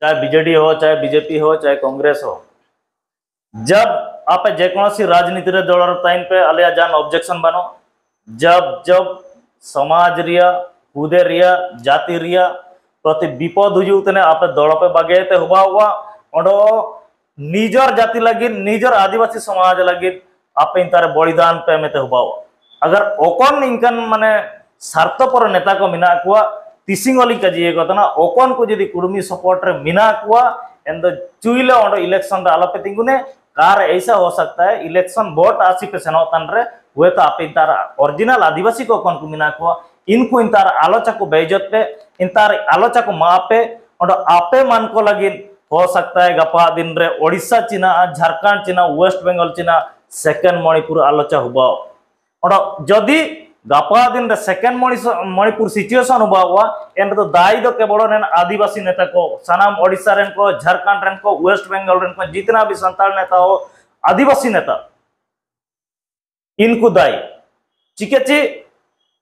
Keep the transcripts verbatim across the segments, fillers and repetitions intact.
चाहे बीजेडी हो, चाहे बीजेपी हो, चाहे कांग्रेस हो, जब आप जे कौन सी राजनीति रे दल रे ताइन पे आले जान ऑब्जेक्शन बनो, जब जब समाज रिया, हुदे रिया, जाति रिया प्रति विपद हुजू तने आप दल पे बगे ते हुआ हुआ, ओंडो निजर जाति लगिन, निजर आदिवासी समाज लगिन आप इंतारे बलिदान पे मेते हुआ हुआ। अगर ओकन इनकन माने स्वार्थपर नेता को मिना कुआ, तिसिंगोली का जिए को तना, ओकन को यदि कुर्मी सपोर्ट रे मिना कुआ, एन दो चुइले ओंडो इलेक्शन रे आलोपे तिंगुने, कार ऐसा हो सकता है, इलेक्शन वोट आसी पे सेनो तन रे, हुए तो आप इंतार ओरिजिनल आदिवासी को ओकन को मिना कुआ, इनको इंतार आलोचा को बेइज्जत पे, इंतार आलोचा को मापे, ओंडो आपे मन को लगिन हो सकता है गपा दिन रे ओडिशा चिना, झारखंड चिना, वेस्ट बंगाल चिना, सेकंड मणिपुर आलोचा हुआ। ओंडो जदि गपा दिन रे सेकंड मणि-, मणिपुर सिचुएशन हुआ हुआ, एन तो दाई दो केवल नेन आदिवासी नेता को, सनाम ओडिशा रेन को, झारखंड रेन को, वेस्ट बंगाल रेन को, जितना भी संताल नेता हो, आदिवासी नेता, इनको दाई। चिके ची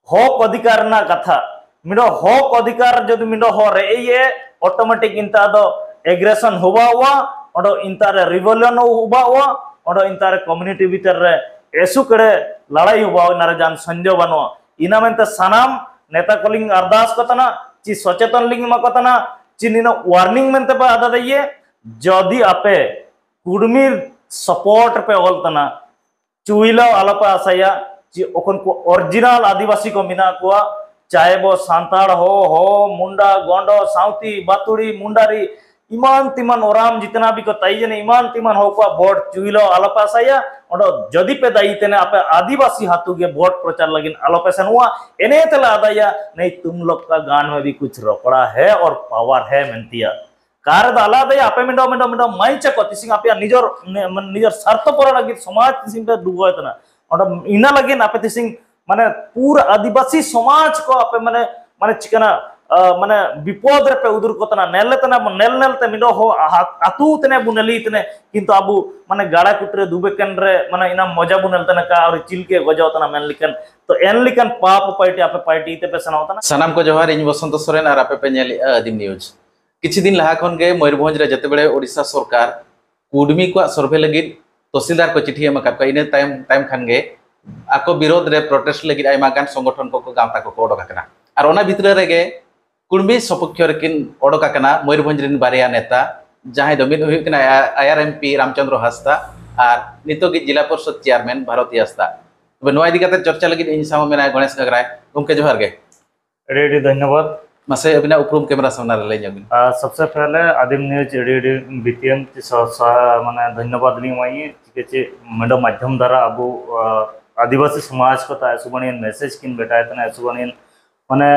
हक अधिकार ना कथा, मिडो हक अधिकार जदि मिडो हो रे ये, ऑटोमेटिक इंता दो एग्रेशन हुआ हुआ, ओंडो इंता रे रिवोल्यूशन हुआ हुआ, ओंडो इंता रे कम्युनिटी भीतर रे एसु कड़े लड़ाई हुआ हुआ, नारे जान संजो बनो। इना मेंते सनाम नेता कोलिंग अरदास को तना, ची सचेतन लिंग मा को तना, ची निनो वार्निंग मेंते बा आदा दइये, जदि आपे कुड़मी सपोर्ट पे ओल तना, चुइलो आलोपा आसाया, ची ओकन को ओरिजिनल आदिवासी को मिना कुआ, चाहे वो सांताड़ हो, हो, मुंडा, गोंडो, साउती, बातुड़ी, मुंडारी, इमान तिमान ओराम जितना भी को ताई जने इमान तिमान हो कुआ वोट चुइलो आलोपा आसाया, ओंडो जदि पे दाई तेने आपे आदिवासी हाथू के वोट प्रचार लगिन आलोपे सनुआ, एने तेला आदाया, नहीं तुम लोग का गान में भी कुछ रोकड़ा है और पावर है मेंतिया। कार दा आला दे आपे मिंडो, मिंडो, मिंडो माई चको तिसिंग आपे निजर, ने-, मन निजर स्वार्थ पर लगी समाज तिसिंग पे डुबो इतना। ओंडो इना लगी ना आपे तिसिंग माने पूरा आदिवासी समाज को आपे माने, माने चिकना, अ, माने विपद रे पे उदुर को तना नेल तना नेल नेल ते मिंडो हो आ-, आतु तने बुनेली तने किंतु अबु माने गाड़ा कुटरे दुबे कन रे माने इना मजा बुनेल तना का और चिल के गजो तना मेन लिकन। तो एन लिकन पाप पार्टी आपे पार्टी ते पे सनाव तना। सानाम को जोहार, ᱤᱧ ᱵᱚᱥᱚᱱᱛ ᱥᱚᱨᱮᱱ ᱟᱨ ᱟᱯᱮ ᱯᱮ ᱧᱮᱞᱮᱜᱼᱟ ᱟᱹᱫᱤᱢ ᱱᱤᱭᱩᱡᱽ᱾ ᱠᱤᱪᱷᱩ ᱫᱤᱱ ᱞᱟᱦᱟ ᱠᱷᱚᱱ ᱜᱮ ᱢᱚᱭᱩᱨᱵᱷᱚᱸᱡᱽ ᱨᱮ ᱡᱮᱛᱮ ᱵᱮᱲᱮ ᱳᱰᱤᱥᱟ ᱥᱚᱨᱠᱟᱨ ᱠᱩᱲᱢᱤ ᱠᱚᱣᱟᱜ ᱥᱚᱨᱵᱷᱮ ᱞᱟᱹᱜᱤᱫ ᱛᱚᱦᱥᱤᱞᱫᱟᱨ ᱠᱚ ᱪᱤᱴᱷᱤ ᱮᱢ ᱟᱠᱟᱫ ᱠᱚᱣᱟ, ᱤᱱᱟᱹ ᱛᱟᱭᱚᱢ ᱛᱟᱭᱚᱢ ᱠᱷᱟᱱ ᱜᱮ ᱟᱠᱚ ᱵᱤᱨᱳᱫᱷ ᱨᱮ ᱯᱨᱚᱴᱮᱥᱴ ᱞᱟᱹᱜᱤᱫ ᱟᱭᱢᱟ ᱜᱟᱱ ᱥᱚᱝᱜᱚᱴᱷᱚᱱ ᱠᱚᱠᱚ, ᱜᱟᱶᱛᱟ ᱠᱚᱠᱚ ᱚᱰᱚᱠ ᱟᱠᱟᱱᱟ᱾ ᱟᱨ ᱚᱱᱟ ᱵᱷᱤᱛᱨᱤ ᱨᱮᱜᱮ ᱠᱩᱲᱢᱤ ᱥᱚᱯᱚᱠᱠᱷᱚ ᱨᱮᱠᱤᱱ ᱚᱰᱚᱠ ᱟᱠᱟᱱᱟ ᱢᱚᱭᱩᱨᱵᱷᱚᱸᱡᱽ ᱨᱮᱱ ᱵᱟᱨᱭᱟ ᱱᱮᱛᱟ, ᱡᱟᱦᱟᱸᱭ ᱫᱚ ᱢᱤᱫ ᱦᱩᱭᱩᱜ ᱠᱟᱱᱟ ᱟᱭ ᱟᱨ ᱮᱢ ᱯᱤ ᱨᱟᱢᱪᱚᱸᱫᱽᱨᱚ ᱦᱟᱸᱥᱫᱟ ᱟᱨ ᱱᱤᱛᱚᱜᱤᱡ ᱡᱮᱞᱟ ᱯᱚᱨᱤᱥᱚᱫ ᱪᱮᱭᱟᱨᱢᱮᱱ ᱵᱷᱟᱨᱚᱛᱤ ᱦᱟᱸᱥᱫᱟ᱾ ᱛᱚᱵᱮ ᱱᱚᱣᱟ ᱤᱫᱤ ᱠᱟᱛᱮ ᱪᱚᱨᱪᱟ ᱞᱟᱹᱜᱤᱫ ᱤᱧ ᱥᱟᱶ ᱢᱮᱱᱟᱭᱟ ᱜᱚᱬᱮᱥ ᱜᱟᱜᱽᱨᱟᱭ᱾ ᱜᱚᱢᱠᱮ, ᱡᱚᱦᱟᱨ ᱜᱮ᱾ ᱟᱹᱰᱤ ᱟᱹᱰᱤ ᱫᱷᱚᱱᱭᱚᱵᱟᱫ᱾ ᱢᱟᱥᱮ ᱟᱹᱵᱤᱱᱟᱜ ᱩᱯᱨᱩᱢ ᱠᱮᱢᱮᱨᱟ ᱥᱟᱢᱱᱟ ᱨᱮ ᱞᱟᱹᱭ ᱧᱚᱜ ᱵᱤᱱ᱾ ᱟᱨ ᱥᱚᱵᱥᱮ ᱯᱮᱦᱞᱮ ᱟᱹᱫᱤᱢ ᱱᱤᱭᱩᱡᱽ ᱟᱹᱰᱤ ᱟᱹᱰᱤ ᱵᱤᱛᱤᱭᱟᱹᱱ ᱪᱮ ᱥᱟ-, ᱥᱟ-, ᱢᱟᱱᱮ ᱫᱷᱚᱱᱭᱚᱵᱟᱫ ᱞᱤᱧ ᱮᱢᱟᱭᱟ, ᱪᱤᱠᱟᱹ ᱪᱮ ᱢᱮᱰᱚᱢ ᱢᱟᱫᱽᱫᱷᱚᱢ ᱫᱟᱨᱟ ᱟᱵᱚ, ᱟ, ᱟᱹᱫᱤᱵᱟᱹᱥᱤ ᱥᱚᱢᱟᱡᱽ ᱠᱚ ᱛᱟ ᱮᱥᱩᱵᱟᱹᱱᱤᱭᱟᱱ ᱢᱮᱥᱮᱡᱽ ᱠᱤᱱ ᱵᱮᱴᱟᱭ ᱛᱟᱦᱮᱱᱟ, ᱮᱥᱩᱵᱟᱹᱱᱤᱭᱟᱱ ᱢᱟᱱᱮ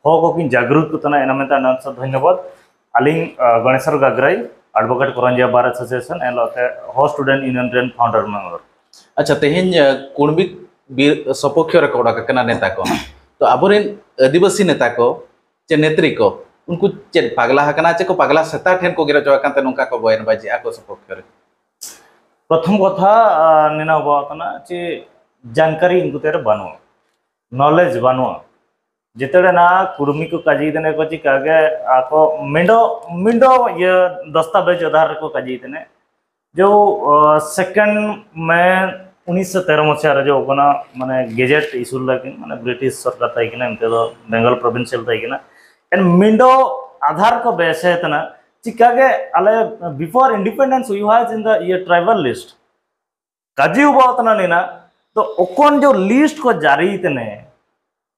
ᱦᱚᱲ ᱠᱚ ᱠᱤᱱ ᱡᱟᱜᱽᱨᱩᱛ ᱠᱚ ᱛᱟᱦᱮᱱᱟ, ᱮᱱᱟ ᱢᱮᱱᱛᱮ ᱟᱹᱰᱤ ᱟᱹᱰᱤ ᱫᱷᱚᱱᱭᱚᱵᱟᱫ᱾ ᱟᱹᱞᱤᱧ, ᱟ, ᱜᱚᱬᱮᱥᱚᱨ ᱜᱟᱜᱽᱨᱟᱭ, ᱟᱰᱵᱷᱚᱠᱮᱴ ᱠᱚᱨᱚᱱᱡᱤᱭᱟ ᱵᱟᱨ ᱮᱥᱳᱥᱤᱭᱮᱥᱚᱱ, ᱮᱱ ᱦᱤᱞᱳᱜ ᱛᱮ ᱦᱚ ᱥᱴᱩᱰᱮᱱᱴ ᱤᱭᱩᱱᱤᱭᱚᱱ ᱨᱮᱱ ᱯᱷᱟᱣᱩᱱᱰᱟᱨ ᱢᱮᱢᱵᱟᱨ᱾ ᱟᱪᱪᱷᱟ, ᱛᱮᱦᱮᱧ, ᱟ, ᱠᱩᱲᱢᱤ ᱵᱤᱨ ᱥᱚᱯᱚᱠᱠᱷᱚ ᱨᱮᱠᱚ ᱚᱰᱚᱠ ᱟᱠᱟᱱᱟ ᱱᱮᱛᱟ ᱠᱚ᱾ ᱛᱚ ᱟᱵᱚᱨᱮᱱ ᱟᱹᱫᱤᱵᱟᱹᱥᱤ ᱱᱮᱛᱟ ᱠᱚ ᱪᱮ ᱱᱮᱛᱨᱤ ᱠᱚ, ᱩᱱᱠᱩ ᱪᱮᱫ ᱯᱟᱜᱽᱞᱟ ᱟᱠᱟᱱᱟ ᱪᱮ ᱠᱚ ᱯᱟᱜᱽᱞᱟ ᱥᱮᱛᱟ ᱴᱷᱮᱱ ᱠᱚ ᱜᱤᱨᱟᱹ ᱦᱚᱪᱚ ᱟᱠᱟᱱ ᱛᱮ ᱱᱚᱝᱠᱟ ᱠᱚ ᱵᱚᱭᱮᱱ ᱵᱟᱡᱮᱜᱼᱟ ᱟᱠᱚ ᱥᱚᱯᱚᱠᱠᱷᱚ ᱨᱮ? ᱯᱨᱚᱛᱷᱚᱢ ᱠᱟᱛᱷᱟ, ᱟ, ᱱᱤᱱᱟᱹ ᱵᱟᱵᱟ ᱠᱟᱱᱟ ᱪᱮ ᱡᱟᱱᱠᱟᱨᱤ ᱩᱱᱠᱩ ᱛᱮᱨᱮ ᱵᱟᱹᱱᱩᱜᱼᱟ, ᱱᱚᱞᱮᱡᱽ ᱵᱟᱹᱱᱩᱜᱼᱟ᱾ ᱡᱮᱛᱮᱲᱮ ᱱᱟ ᱠᱩᱲᱢᱤ ᱠᱚ ᱠᱟᱡᱤ ᱛᱮᱱᱮ ᱠᱚ ᱪᱤᱠᱟ ᱜᱮ ᱟᱠᱚ ᱢᱤᱸᱰᱚ, ᱢᱤᱸᱰᱚ ᱤᱭᱟᱹ ᱫᱚᱥᱛᱟᱵᱮᱡᱽ ᱟᱫᱷᱟᱨ ᱨᱮᱠᱚ ᱠᱟᱡᱤ ᱛᱮᱱᱮ᱾ ᱡᱚ, ᱟ, ᱥᱮᱠᱮᱱᱰ ᱢᱮ ᱩᱱᱤᱥᱥᱚ ᱛᱮᱨᱚ ᱢᱟᱥᱤᱦᱟ ᱨᱮ ᱡᱚ ᱠᱟᱱᱟ, ᱢᱟᱱᱮ ᱜᱮᱡᱮᱴ ᱤᱥᱩ ᱞᱟᱹᱜᱤᱫ, ᱢᱟᱱᱮ ᱵᱨᱤᱴᱤᱥ ᱥᱚᱨᱠᱟᱨ ᱛᱟᱦᱮᱸ ᱠᱟᱱᱟ, ᱮᱱᱛᱮ ᱫᱚ ᱵᱮᱝᱜᱚᱞ ᱯᱨᱚᱵᱷᱤᱱᱥᱤᱭᱟᱞ ᱛᱟᱦᱮᱸ ᱠᱟᱱᱟ᱾ ᱮᱱ ᱢᱤᱸᱰᱚ ᱟᱫᱷᱟᱨ ᱠᱚ ᱵᱮᱥᱮ ᱛᱟᱱᱟ, ᱪᱤᱠᱟ ᱜᱮ ᱟᱞᱮ before independence we was in the, ᱤᱭᱟᱹ, tribal list᱾ ᱠᱟᱡᱤ ᱩᱵᱟᱣ ᱛᱟᱱᱟ ᱱᱤᱱᱟ, ᱛᱚ ᱚᱠᱚᱱ ᱡᱚ ᱞᱤᱥᱴ ᱠᱚ ᱡᱟᱨᱤ ᱛᱮᱱᱮ,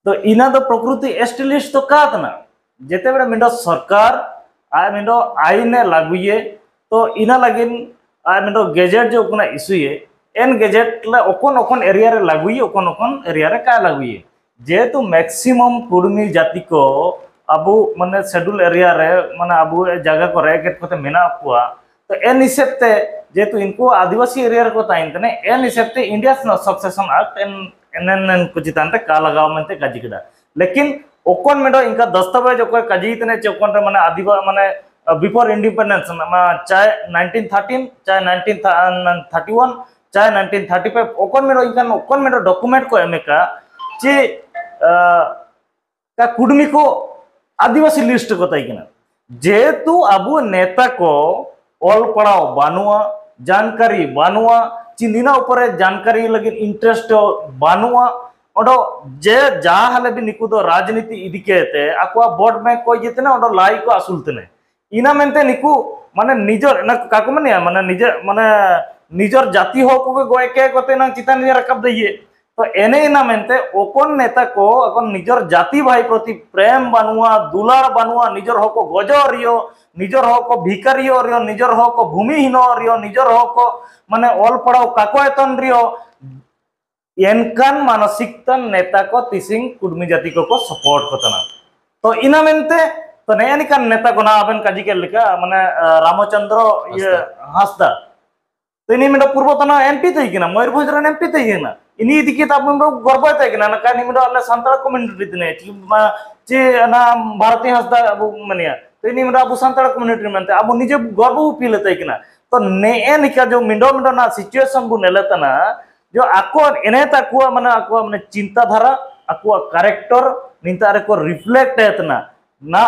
ᱛᱚ ᱤᱱᱟ ᱫᱚ ᱯᱨᱚᱠᱨᱤᱛᱤ ᱮᱥ ᱴᱤ ᱞᱤᱥᱴ ᱫᱚ ᱠᱟ ᱛᱟᱱᱟ? ᱡᱮᱛᱮ ᱵᱮᱲᱟ ᱢᱤᱸᱰᱚ ᱥᱚᱨᱠᱟᱨ ᱟᱭ ᱢᱤᱸᱰᱚ ᱟᱭᱤᱱ ᱮ ᱞᱟᱹᱜᱩᱭᱮ, ᱛᱚ ᱤᱱᱟ ᱞᱟᱹᱜᱤᱫ ᱟᱭ ᱢᱤᱸᱰᱚ ᱜᱮᱡᱮᱴ ᱡᱚ ᱠᱚᱱᱟ ᱤᱥᱩᱭᱮ, ᱮᱱ ᱜᱮᱡᱮᱴ ᱞᱮ ᱚᱠᱚᱱ ᱚᱠᱚᱱ ᱮᱨᱤᱭᱟ ᱨᱮ ᱞᱟᱹᱜᱩᱭᱮ, ᱚᱠᱚᱱ ᱚᱠᱚᱱ ᱮᱨᱤᱭᱟ ᱨᱮ ᱠᱟ ᱞᱟᱹᱜᱩᱭᱮ᱾ ᱡᱮᱦᱮᱛᱩ ᱢᱮᱠᱥᱤᱢᱟᱢ ᱠᱩᱲᱢᱤ ᱡᱟᱹᱛᱤ ᱠᱚ ᱟᱵᱚ ᱢᱟᱱᱮ ᱥᱮᱰᱩᱞ ᱮᱨᱤᱭᱟ ᱨᱮ, ᱢᱟᱱᱮ ᱟᱵᱚ ᱡᱟᱭᱜᱟ ᱠᱚ ᱨᱮ ᱮᱠᱮᱛ ᱠᱚᱛᱮ ᱢᱮᱱᱟᱜ ᱠᱚᱣᱟ, ᱛᱚ ᱮᱱ ᱦᱤᱥᱟᱹᱵ ᱛᱮ ᱡᱮᱦᱮᱛᱩ ᱤᱱᱠᱩ ᱟᱹᱫᱤᱵᱟᱹᱥᱤ ᱮᱨᱤᱭᱟ ᱨᱮᱠᱚ ᱛᱟᱦᱮᱱ ᱠᱟᱱᱟ, ᱮᱱ ᱦᱤᱥᱟᱹᱵ ᱛᱮ ᱤᱱᱰᱤᱭᱟ ᱥᱩᱠᱥᱮᱥᱚᱱ ᱮᱠᱴ ᱮᱱ, ᱮᱱ, ᱮᱱ, ᱮᱱ ᱠᱚ ᱪᱮᱛᱟᱱ ᱨᱮ ᱠᱟ ᱞᱟᱜᱟᱣ ᱢᱮᱱᱛᱮ ᱠᱟᱡᱤ ᱠᱮᱫᱟ᱾ ᱞᱮᱠᱤᱱ ᱚᱠᱚᱱ ᱢᱮᱰᱚ ᱤᱱᱠᱟ ᱫᱟᱥᱛᱟᱵᱮᱡ ᱚᱠᱚᱭ ᱠᱟᱡᱤ ᱛᱮᱱᱮ ᱪᱮ ᱚᱠᱚᱱ ᱨᱮ ᱢᱟᱱᱮ ᱟᱹᱫᱤᱵᱟ-, ᱢᱟᱱᱮ, ᱟ, before independence, ᱢᱟ ᱪᱟᱦᱮ nineteen thirteen, ᱪᱟᱦᱮ nineteen thirty-one, ᱪᱟᱦᱮ nineteen thirty-five, ᱚᱠᱚᱱ ᱢᱮᱰᱚ ᱤᱱᱠᱟᱱ ᱚᱠᱚᱱ ᱢᱮᱰᱚ ᱰᱚᱠᱩᱢᱮᱱᱴ ᱠᱚ ᱮᱢ ᱠᱟ ᱪᱮ, ᱟ, ᱠᱟ ᱠᱩᱰᱢᱤ ᱠᱚ ᱟᱹᱫᱤᱵᱟᱹᱥᱤ ᱞᱤᱥᱴ ᱠᱚ ᱛᱟᱦᱮᱸ ᱠᱟᱱᱟ᱾ ᱡᱮᱦᱮᱛᱩ ᱟᱵᱚ ᱱᱮᱛᱟ ᱠᱚ ᱚᱞ ᱯᱟᱲᱦᱟᱣ ᱵᱟᱹᱱᱩᱜᱼᱟ, ᱡᱟᱱᱠᱟᱨᱤ ᱵᱟᱹᱱᱩᱜᱼᱟ, ᱪᱤᱱᱤᱱᱟ ᱩᱯᱚᱨᱮ ᱡᱟᱱᱠᱟᱨᱤ ᱞᱟᱹᱜᱤᱫ ᱤᱱᱴᱟᱨᱮᱥᱴ ᱵᱟᱹᱱᱩᱜᱼᱟ᱾ ᱚᱸᱰᱮ ᱡᱮ ᱡᱟᱦᱟᱸ ᱞᱮᱵᱤ ᱱᱤᱠᱩ ᱫᱚ ᱨᱟᱡᱽᱱᱤᱛᱤ ᱤᱫᱤ ᱠᱟᱛᱮ ᱟᱠᱚᱣᱟᱜ ᱵᱷᱳᱴ ᱵᱮᱝᱠ ᱠᱚ ᱤᱭᱟᱹ ᱛᱮᱱᱟ, ᱚᱸᱰᱮ ᱞᱟᱭ ᱠᱚ ᱟᱹᱥᱩᱞ ᱛᱮᱱᱟ᱾ ᱤᱱᱟ ᱢᱮᱱᱛᱮ ᱱᱤᱠᱩ ᱢᱟᱱᱮ ᱱᱤᱡᱮᱨ ᱚᱱᱟ ᱠᱟᱠᱚ ᱢᱮᱱᱮᱭᱟ, ᱢᱟᱱᱮ ᱱᱤᱡᱮ ᱢᱟᱱᱮ ᱱᱤᱡᱮᱨ ᱡᱟᱹᱛᱤ ᱦᱚᱲ ᱠᱚᱜᱮ ᱜᱚᱡ ᱠᱮ ᱠᱚᱛᱮ ᱱᱟᱝ ᱪᱮᱛᱟᱱ ᱨᱮ ᱨᱟᱠᱟᱵ ᱫᱟ ᱤᱭᱟᱹ᱾ ᱛᱚ ᱮᱱᱮ ᱤᱱᱟ ᱢᱮᱱᱛᱮ ᱚᱠᱚᱱ ᱱᱮᱛᱟ ᱠᱚ ᱚᱠᱚᱱ ᱱᱤᱡᱮᱨ ᱡᱟᱹᱛᱤ ᱵᱷᱟᱭ ᱯᱨᱚᱛᱤ ᱯᱨᱮᱢ ᱵᱟᱹᱱᱩᱜᱼᱟ, ᱫᱩᱞᱟᱲ ᱵᱟᱹᱱᱩᱜᱼᱟ, ᱱᱤᱡᱮᱨ ᱦᱚᱲ ᱠᱚ ᱜᱚᱡᱚ ᱨᱤᱭᱚ, ᱱᱤᱡᱮᱨ ᱦᱚᱲ ᱠᱚ ᱵᱷᱤᱠᱟᱨᱤᱭᱚ ᱨᱤᱭᱚ, ᱱᱤᱡᱮᱨ ᱦᱚᱲ ᱠᱚ ᱵᱷᱩᱢᱤᱦᱤᱱᱚ ᱨᱤᱭᱚ, ᱱᱤᱡᱮᱨ ᱦᱚᱲ ᱠᱚ ᱢᱟᱱᱮ ᱚᱞ ᱯᱟᱲᱦᱟᱣ ᱠᱟᱠᱚ ᱮᱛᱚᱱ ᱨᱤᱭᱚ, ᱮᱱᱠᱟᱱ ᱢᱟᱱᱚᱥᱤᱠᱛᱟ ᱱᱮᱛᱟ ᱠᱚ ᱛᱤᱥᱤᱝ ᱠᱩᱰᱢᱤ ᱡᱟᱹᱛᱤ ᱠᱚᱠᱚ ᱥᱟᱯᱳᱨᱴ ᱠᱚ ᱛᱟᱦᱮᱱᱟ᱾ ᱛᱚ ᱤᱱᱟ ᱢᱮᱱᱛᱮ ᱛᱚ ᱱᱮᱜᱼᱮ ᱱᱤᱠᱟᱱ ᱱᱮᱛᱟ ᱠᱚ ᱱᱟ ᱟᱵᱮᱱ ᱠᱟᱡᱤ ᱠᱮᱫ ᱞᱮᱠᱟ ᱢᱟᱱᱮ ᱟᱸ, ᱨᱟᱢᱪᱚᱸᱫᱽᱨᱚ ᱤᱭᱟᱹ ᱦᱟᱸᱥᱫᱟ᱾ ᱛᱚ ᱤᱱᱤ ᱢᱤᱫᱴᱟᱝ ᱯᱩᱨᱵᱚᱛᱚᱱ ᱮᱢᱯᱤ ᱛᱟᱦᱮᱸ ᱠᱟᱱᱟ, ᱢᱚᱭᱩᱨᱵᱷᱚᱸᱡᱽ ᱨᱮᱱ ᱮᱢᱯᱤ ᱛᱟᱦᱮᱸ ᱠᱟᱱᱟ᱾ ᱤᱱᱤ ᱤᱫᱤ ᱠᱟᱛᱮ ᱟᱵᱚ ᱫᱚ ᱜᱚᱨᱵᱚᱭ ᱛᱟᱦᱮᱸ ᱠᱟᱱᱟ, ᱱᱟᱠᱟ ᱤᱱᱤ ᱢᱤᱫᱴᱟᱝ ᱟᱞᱮ ᱥᱟᱱᱛᱟᱲ ᱠᱚᱢᱤᱭᱩᱱᱤᱴᱤ ᱛᱟᱦᱮᱸ ᱠᱟᱱᱟ, ᱪᱮ ᱚᱱᱟ ᱵᱷᱟᱨᱚᱛᱤ ᱦᱟᱸᱥᱫᱟ ᱟᱵᱚ ᱢᱮᱱᱮᱭᱟ᱾ ᱛᱚ ᱤᱱᱤ ᱢᱤᱫᱴᱟᱝ ᱟᱵᱚ ᱥᱟᱱᱛᱟᱲ ᱠᱚᱢᱤᱭᱩᱱᱤᱴᱤ ᱢᱮᱱᱛᱮ ᱟᱵᱚ ᱱᱤᱡᱮ ᱜᱚᱨᱵᱚ ᱵᱚ ᱯᱷᱤᱞ ᱛᱟᱦᱮᱸ ᱠᱟᱱᱟ᱾ ᱛᱚ ᱱᱮᱜᱼᱮ ᱱᱤᱠᱟ ᱡᱚ ᱢᱤᱰᱚ ᱢᱤᱰᱚ ᱨᱮᱱᱟᱜ ᱥᱤᱪᱩᱭᱮᱥᱚᱱ ᱵᱚ ᱧᱮᱞᱮ ᱛᱟᱦᱮᱱᱟ, ᱡᱚ ᱟᱠᱚ ᱮᱱᱮ ᱛᱟᱠᱚᱣᱟ ᱢᱟᱱᱮ ᱟᱠᱚᱣᱟᱜ ᱢᱟᱱᱮ ᱪᱤᱱᱛᱟ ᱫᱷᱟᱨᱟ, ᱟᱠᱚᱣᱟᱜ ᱠᱮᱨᱮᱠᱴᱚᱨ ᱱᱤᱛᱟᱜ ᱨᱮᱠᱚ ᱨᱤᱯᱷᱞᱮᱠᱴ ᱮ ᱛᱟᱦᱮᱱᱟ᱾ ᱱᱟ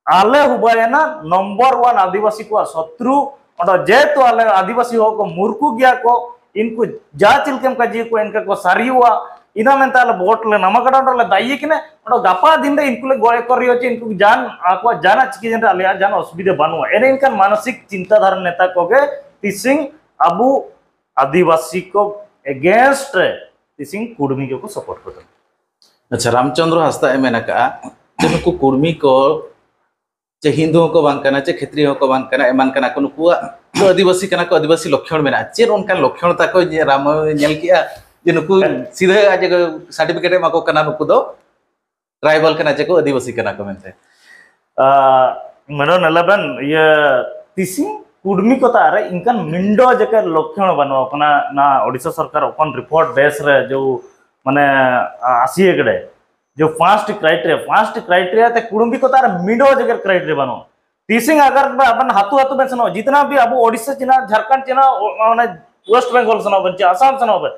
ᱟᱞᱮ ᱦᱩᱵᱟᱭᱮᱱᱟ ᱱᱚᱢᱵᱚᱨ ᱚᱣᱟᱱ ᱟᱹᱫᱤᱵᱟᱹᱥᱤ ᱠᱚᱣᱟᱜ ᱥᱚᱛᱨᱩ᱾ ᱚᱸᱰᱮ ᱡᱮᱦᱮᱛᱩ ᱟᱞᱮ ᱟᱹᱫᱤᱵᱟᱹᱥᱤ ᱦᱚᱲ ᱠᱚ ᱢᱩᱨᱠᱷᱩ ᱜᱮᱭᱟ ᱠᱚ, ᱤᱱᱠᱩ ᱡᱟ ᱪᱮᱫ ᱞᱮᱠᱟᱢ ᱠᱟᱡᱤ ᱠᱚ ᱤᱱᱠᱟ ᱠᱚ ᱥᱟᱹᱨᱤᱭᱟᱜᱼᱟ᱾ ᱤᱱᱟ ᱢᱮᱱᱛᱮ ᱟᱞᱮ ᱵᱷᱳᱴ ᱞᱮ ᱱᱟᱢᱟ ᱠᱟᱰᱟ ᱚᱸᱰᱮ ᱞᱮ ᱫᱟᱭᱤ ᱠᱤᱱᱟ᱾ ᱚᱸᱰᱮ ᱜᱟᱯᱟ ᱫᱤᱱ ᱨᱮ ᱤᱱᱠᱩ ᱞᱮ ᱜᱚᱡ ᱠᱚ ᱨᱤᱭᱚ ᱪᱮ ᱤᱱᱠᱩ ᱡᱟᱱ ᱟᱠᱚᱣᱟᱜ ᱡᱟᱱᱟᱜ ᱪᱤᱠᱤ ᱡᱮᱱ ᱨᱮ ᱟᱞᱮᱭᱟᱜ ᱡᱟᱦᱟᱱ ᱚᱥᱩᱵᱤᱫᱷᱟ ᱵᱟᱹᱱᱩᱜᱼᱟ᱾ ᱮᱱᱮ ᱮᱱᱠᱷᱟᱱ ᱢᱟᱱᱚᱥᱤᱠ ᱪᱤᱱᱛᱟᱫᱷᱟᱨᱟ ᱱᱮᱛᱟ ᱠᱚᱜᱮ ᱛᱤᱥᱤᱝ ᱟᱵᱚ ᱟᱹᱫᱤᱵᱟᱹᱥᱤ ᱠᱚ ᱮᱜᱮᱱᱥᱴ ᱨᱮ ᱛᱤᱥᱤᱝ ᱠᱩᱲᱢᱤ ᱜᱮᱠᱚ ᱥᱟᱯᱳᱨᱴ ᱠᱚ ᱛᱟᱦᱮᱱᱟ᱾ ᱟᱪᱪᱷᱟ, ᱨᱟᱢᱪᱚᱸᱫᱽᱨᱚ ᱦᱟᱸᱥᱫᱟ ᱮ ᱢᱮᱱ ᱟᱠᱟᱜᱼᱟ ᱡᱮ ᱱᱩᱠᱩ ᱠᱩᱲᱢᱤ ᱠᱚ ᱪᱮ ᱦᱤᱱᱫᱩ ᱦᱚᱸᱠᱚ ᱵᱟᱝ ᱠᱟᱱᱟ, ᱪᱮ ᱠᱷᱮᱛᱨᱤᱭᱚ ᱦᱚᱸᱠᱚ ᱵᱟᱝ ᱠᱟᱱᱟ, ᱮᱢᱟᱱ ᱠᱟᱱᱟ ᱠᱚ, ᱱᱩᱠᱩᱣᱟᱜ ᱫᱚ ᱟᱹᱫᱤᱵᱟᱹᱥᱤ ᱠᱟᱱᱟ ᱠᱚ, ᱟᱹᱫᱤᱵᱟᱹᱥᱤ ᱞᱚᱠᱠᱷᱚᱬ ᱢᱮᱱᱟᱜᱼᱟ᱾ ᱪᱮᱫ ᱚᱱᱠᱟᱱ ᱞᱚᱠᱠᱷᱚᱬ ᱛᱟᱠᱚ ᱡᱮ ᱨᱟᱢ ᱧᱮᱞ ᱠᱮᱜᱼᱟ ᱡᱮ ᱱᱩᱠᱩ ᱦᱮᱸ᱾ ᱥᱤᱫᱷᱟᱹ ᱟᱡ ᱥᱟᱨᱴᱤᱯᱷᱤᱠᱮᱴ ᱮ ᱮᱢᱟ ᱠᱚ ᱠᱟᱱᱟ, ᱱᱩᱠᱩ ᱫᱚ ᱴᱨᱟᱭᱵᱟᱞ ᱠᱟᱱᱟ ᱪᱮ ᱠᱚ ᱟᱹᱫᱤᱵᱟᱹᱥᱤ ᱠᱟᱱᱟ ᱠᱚ ᱢᱮᱱᱛᱮ? ᱟᱸ, ᱢᱮᱱᱚᱱ ᱤᱞᱮᱵᱷᱮᱱ ᱤᱭᱟᱹ ᱛᱤᱥᱤᱝ ᱠᱩᱰᱢᱤ ᱠᱚ ᱛᱟᱨᱮ ᱤᱱᱠᱟᱱ ᱢᱤᱱᱰᱚ ᱡᱮᱠᱮ ᱞᱚᱠᱠᱷᱚᱬ ᱵᱟᱹᱱᱩᱜ ᱠᱟᱱᱟ᱾ ᱱᱟ ᱳᱰᱤᱥᱟ ᱥᱚᱨᱠᱟᱨ ᱚᱯᱚᱱ ᱨᱤᱯᱳᱨᱴ ᱵᱮᱥ ᱨᱮ ᱡᱚ ᱢᱟᱱᱮ ᱟᱥᱤ ᱮᱠᱲᱮ ᱡᱚ ᱯᱟᱸᱪᱴᱤ ᱠᱨᱟᱭᱴᱮᱨᱤᱭᱟ, ᱯᱟᱸᱪᱴᱤ ᱠᱨᱟᱭᱴᱮᱨᱤᱭᱟ ᱛᱮ ᱠᱩᱲᱢᱤ ᱠᱚ ᱛᱟᱨᱮ ᱢᱤᱱᱰᱚ ᱡᱮᱠᱮ ᱠᱨᱟᱭᱴᱮᱨᱤᱭᱟ ᱵᱟᱹᱱᱩᱜ᱾ ᱛᱤᱥᱤᱝ ᱟᱜᱟᱨ ᱟᱵᱮᱱ ᱦᱟᱛᱩ ᱦᱟᱛᱩ ᱵᱮᱱ ᱥᱮᱱᱚᱜᱼᱟ, ᱡᱤᱛᱱᱟ ᱵᱷᱤ ᱟᱵᱚ ᱳᱰᱤᱥᱟ ᱪᱮᱱᱟᱜ, ᱡᱷᱟᱨᱠᱷᱚᱸᱰ ᱪᱮᱱᱟᱜ, ᱚ-, ᱚᱱᱮ ᱣᱮᱥᱴ ᱵᱮᱝᱜᱚᱞ ᱥᱮᱱᱚᱜ ᱵᱮᱱ, ᱪᱮ ᱟᱥᱟᱢ ᱥᱮᱱᱚᱜ ᱵᱮᱱ,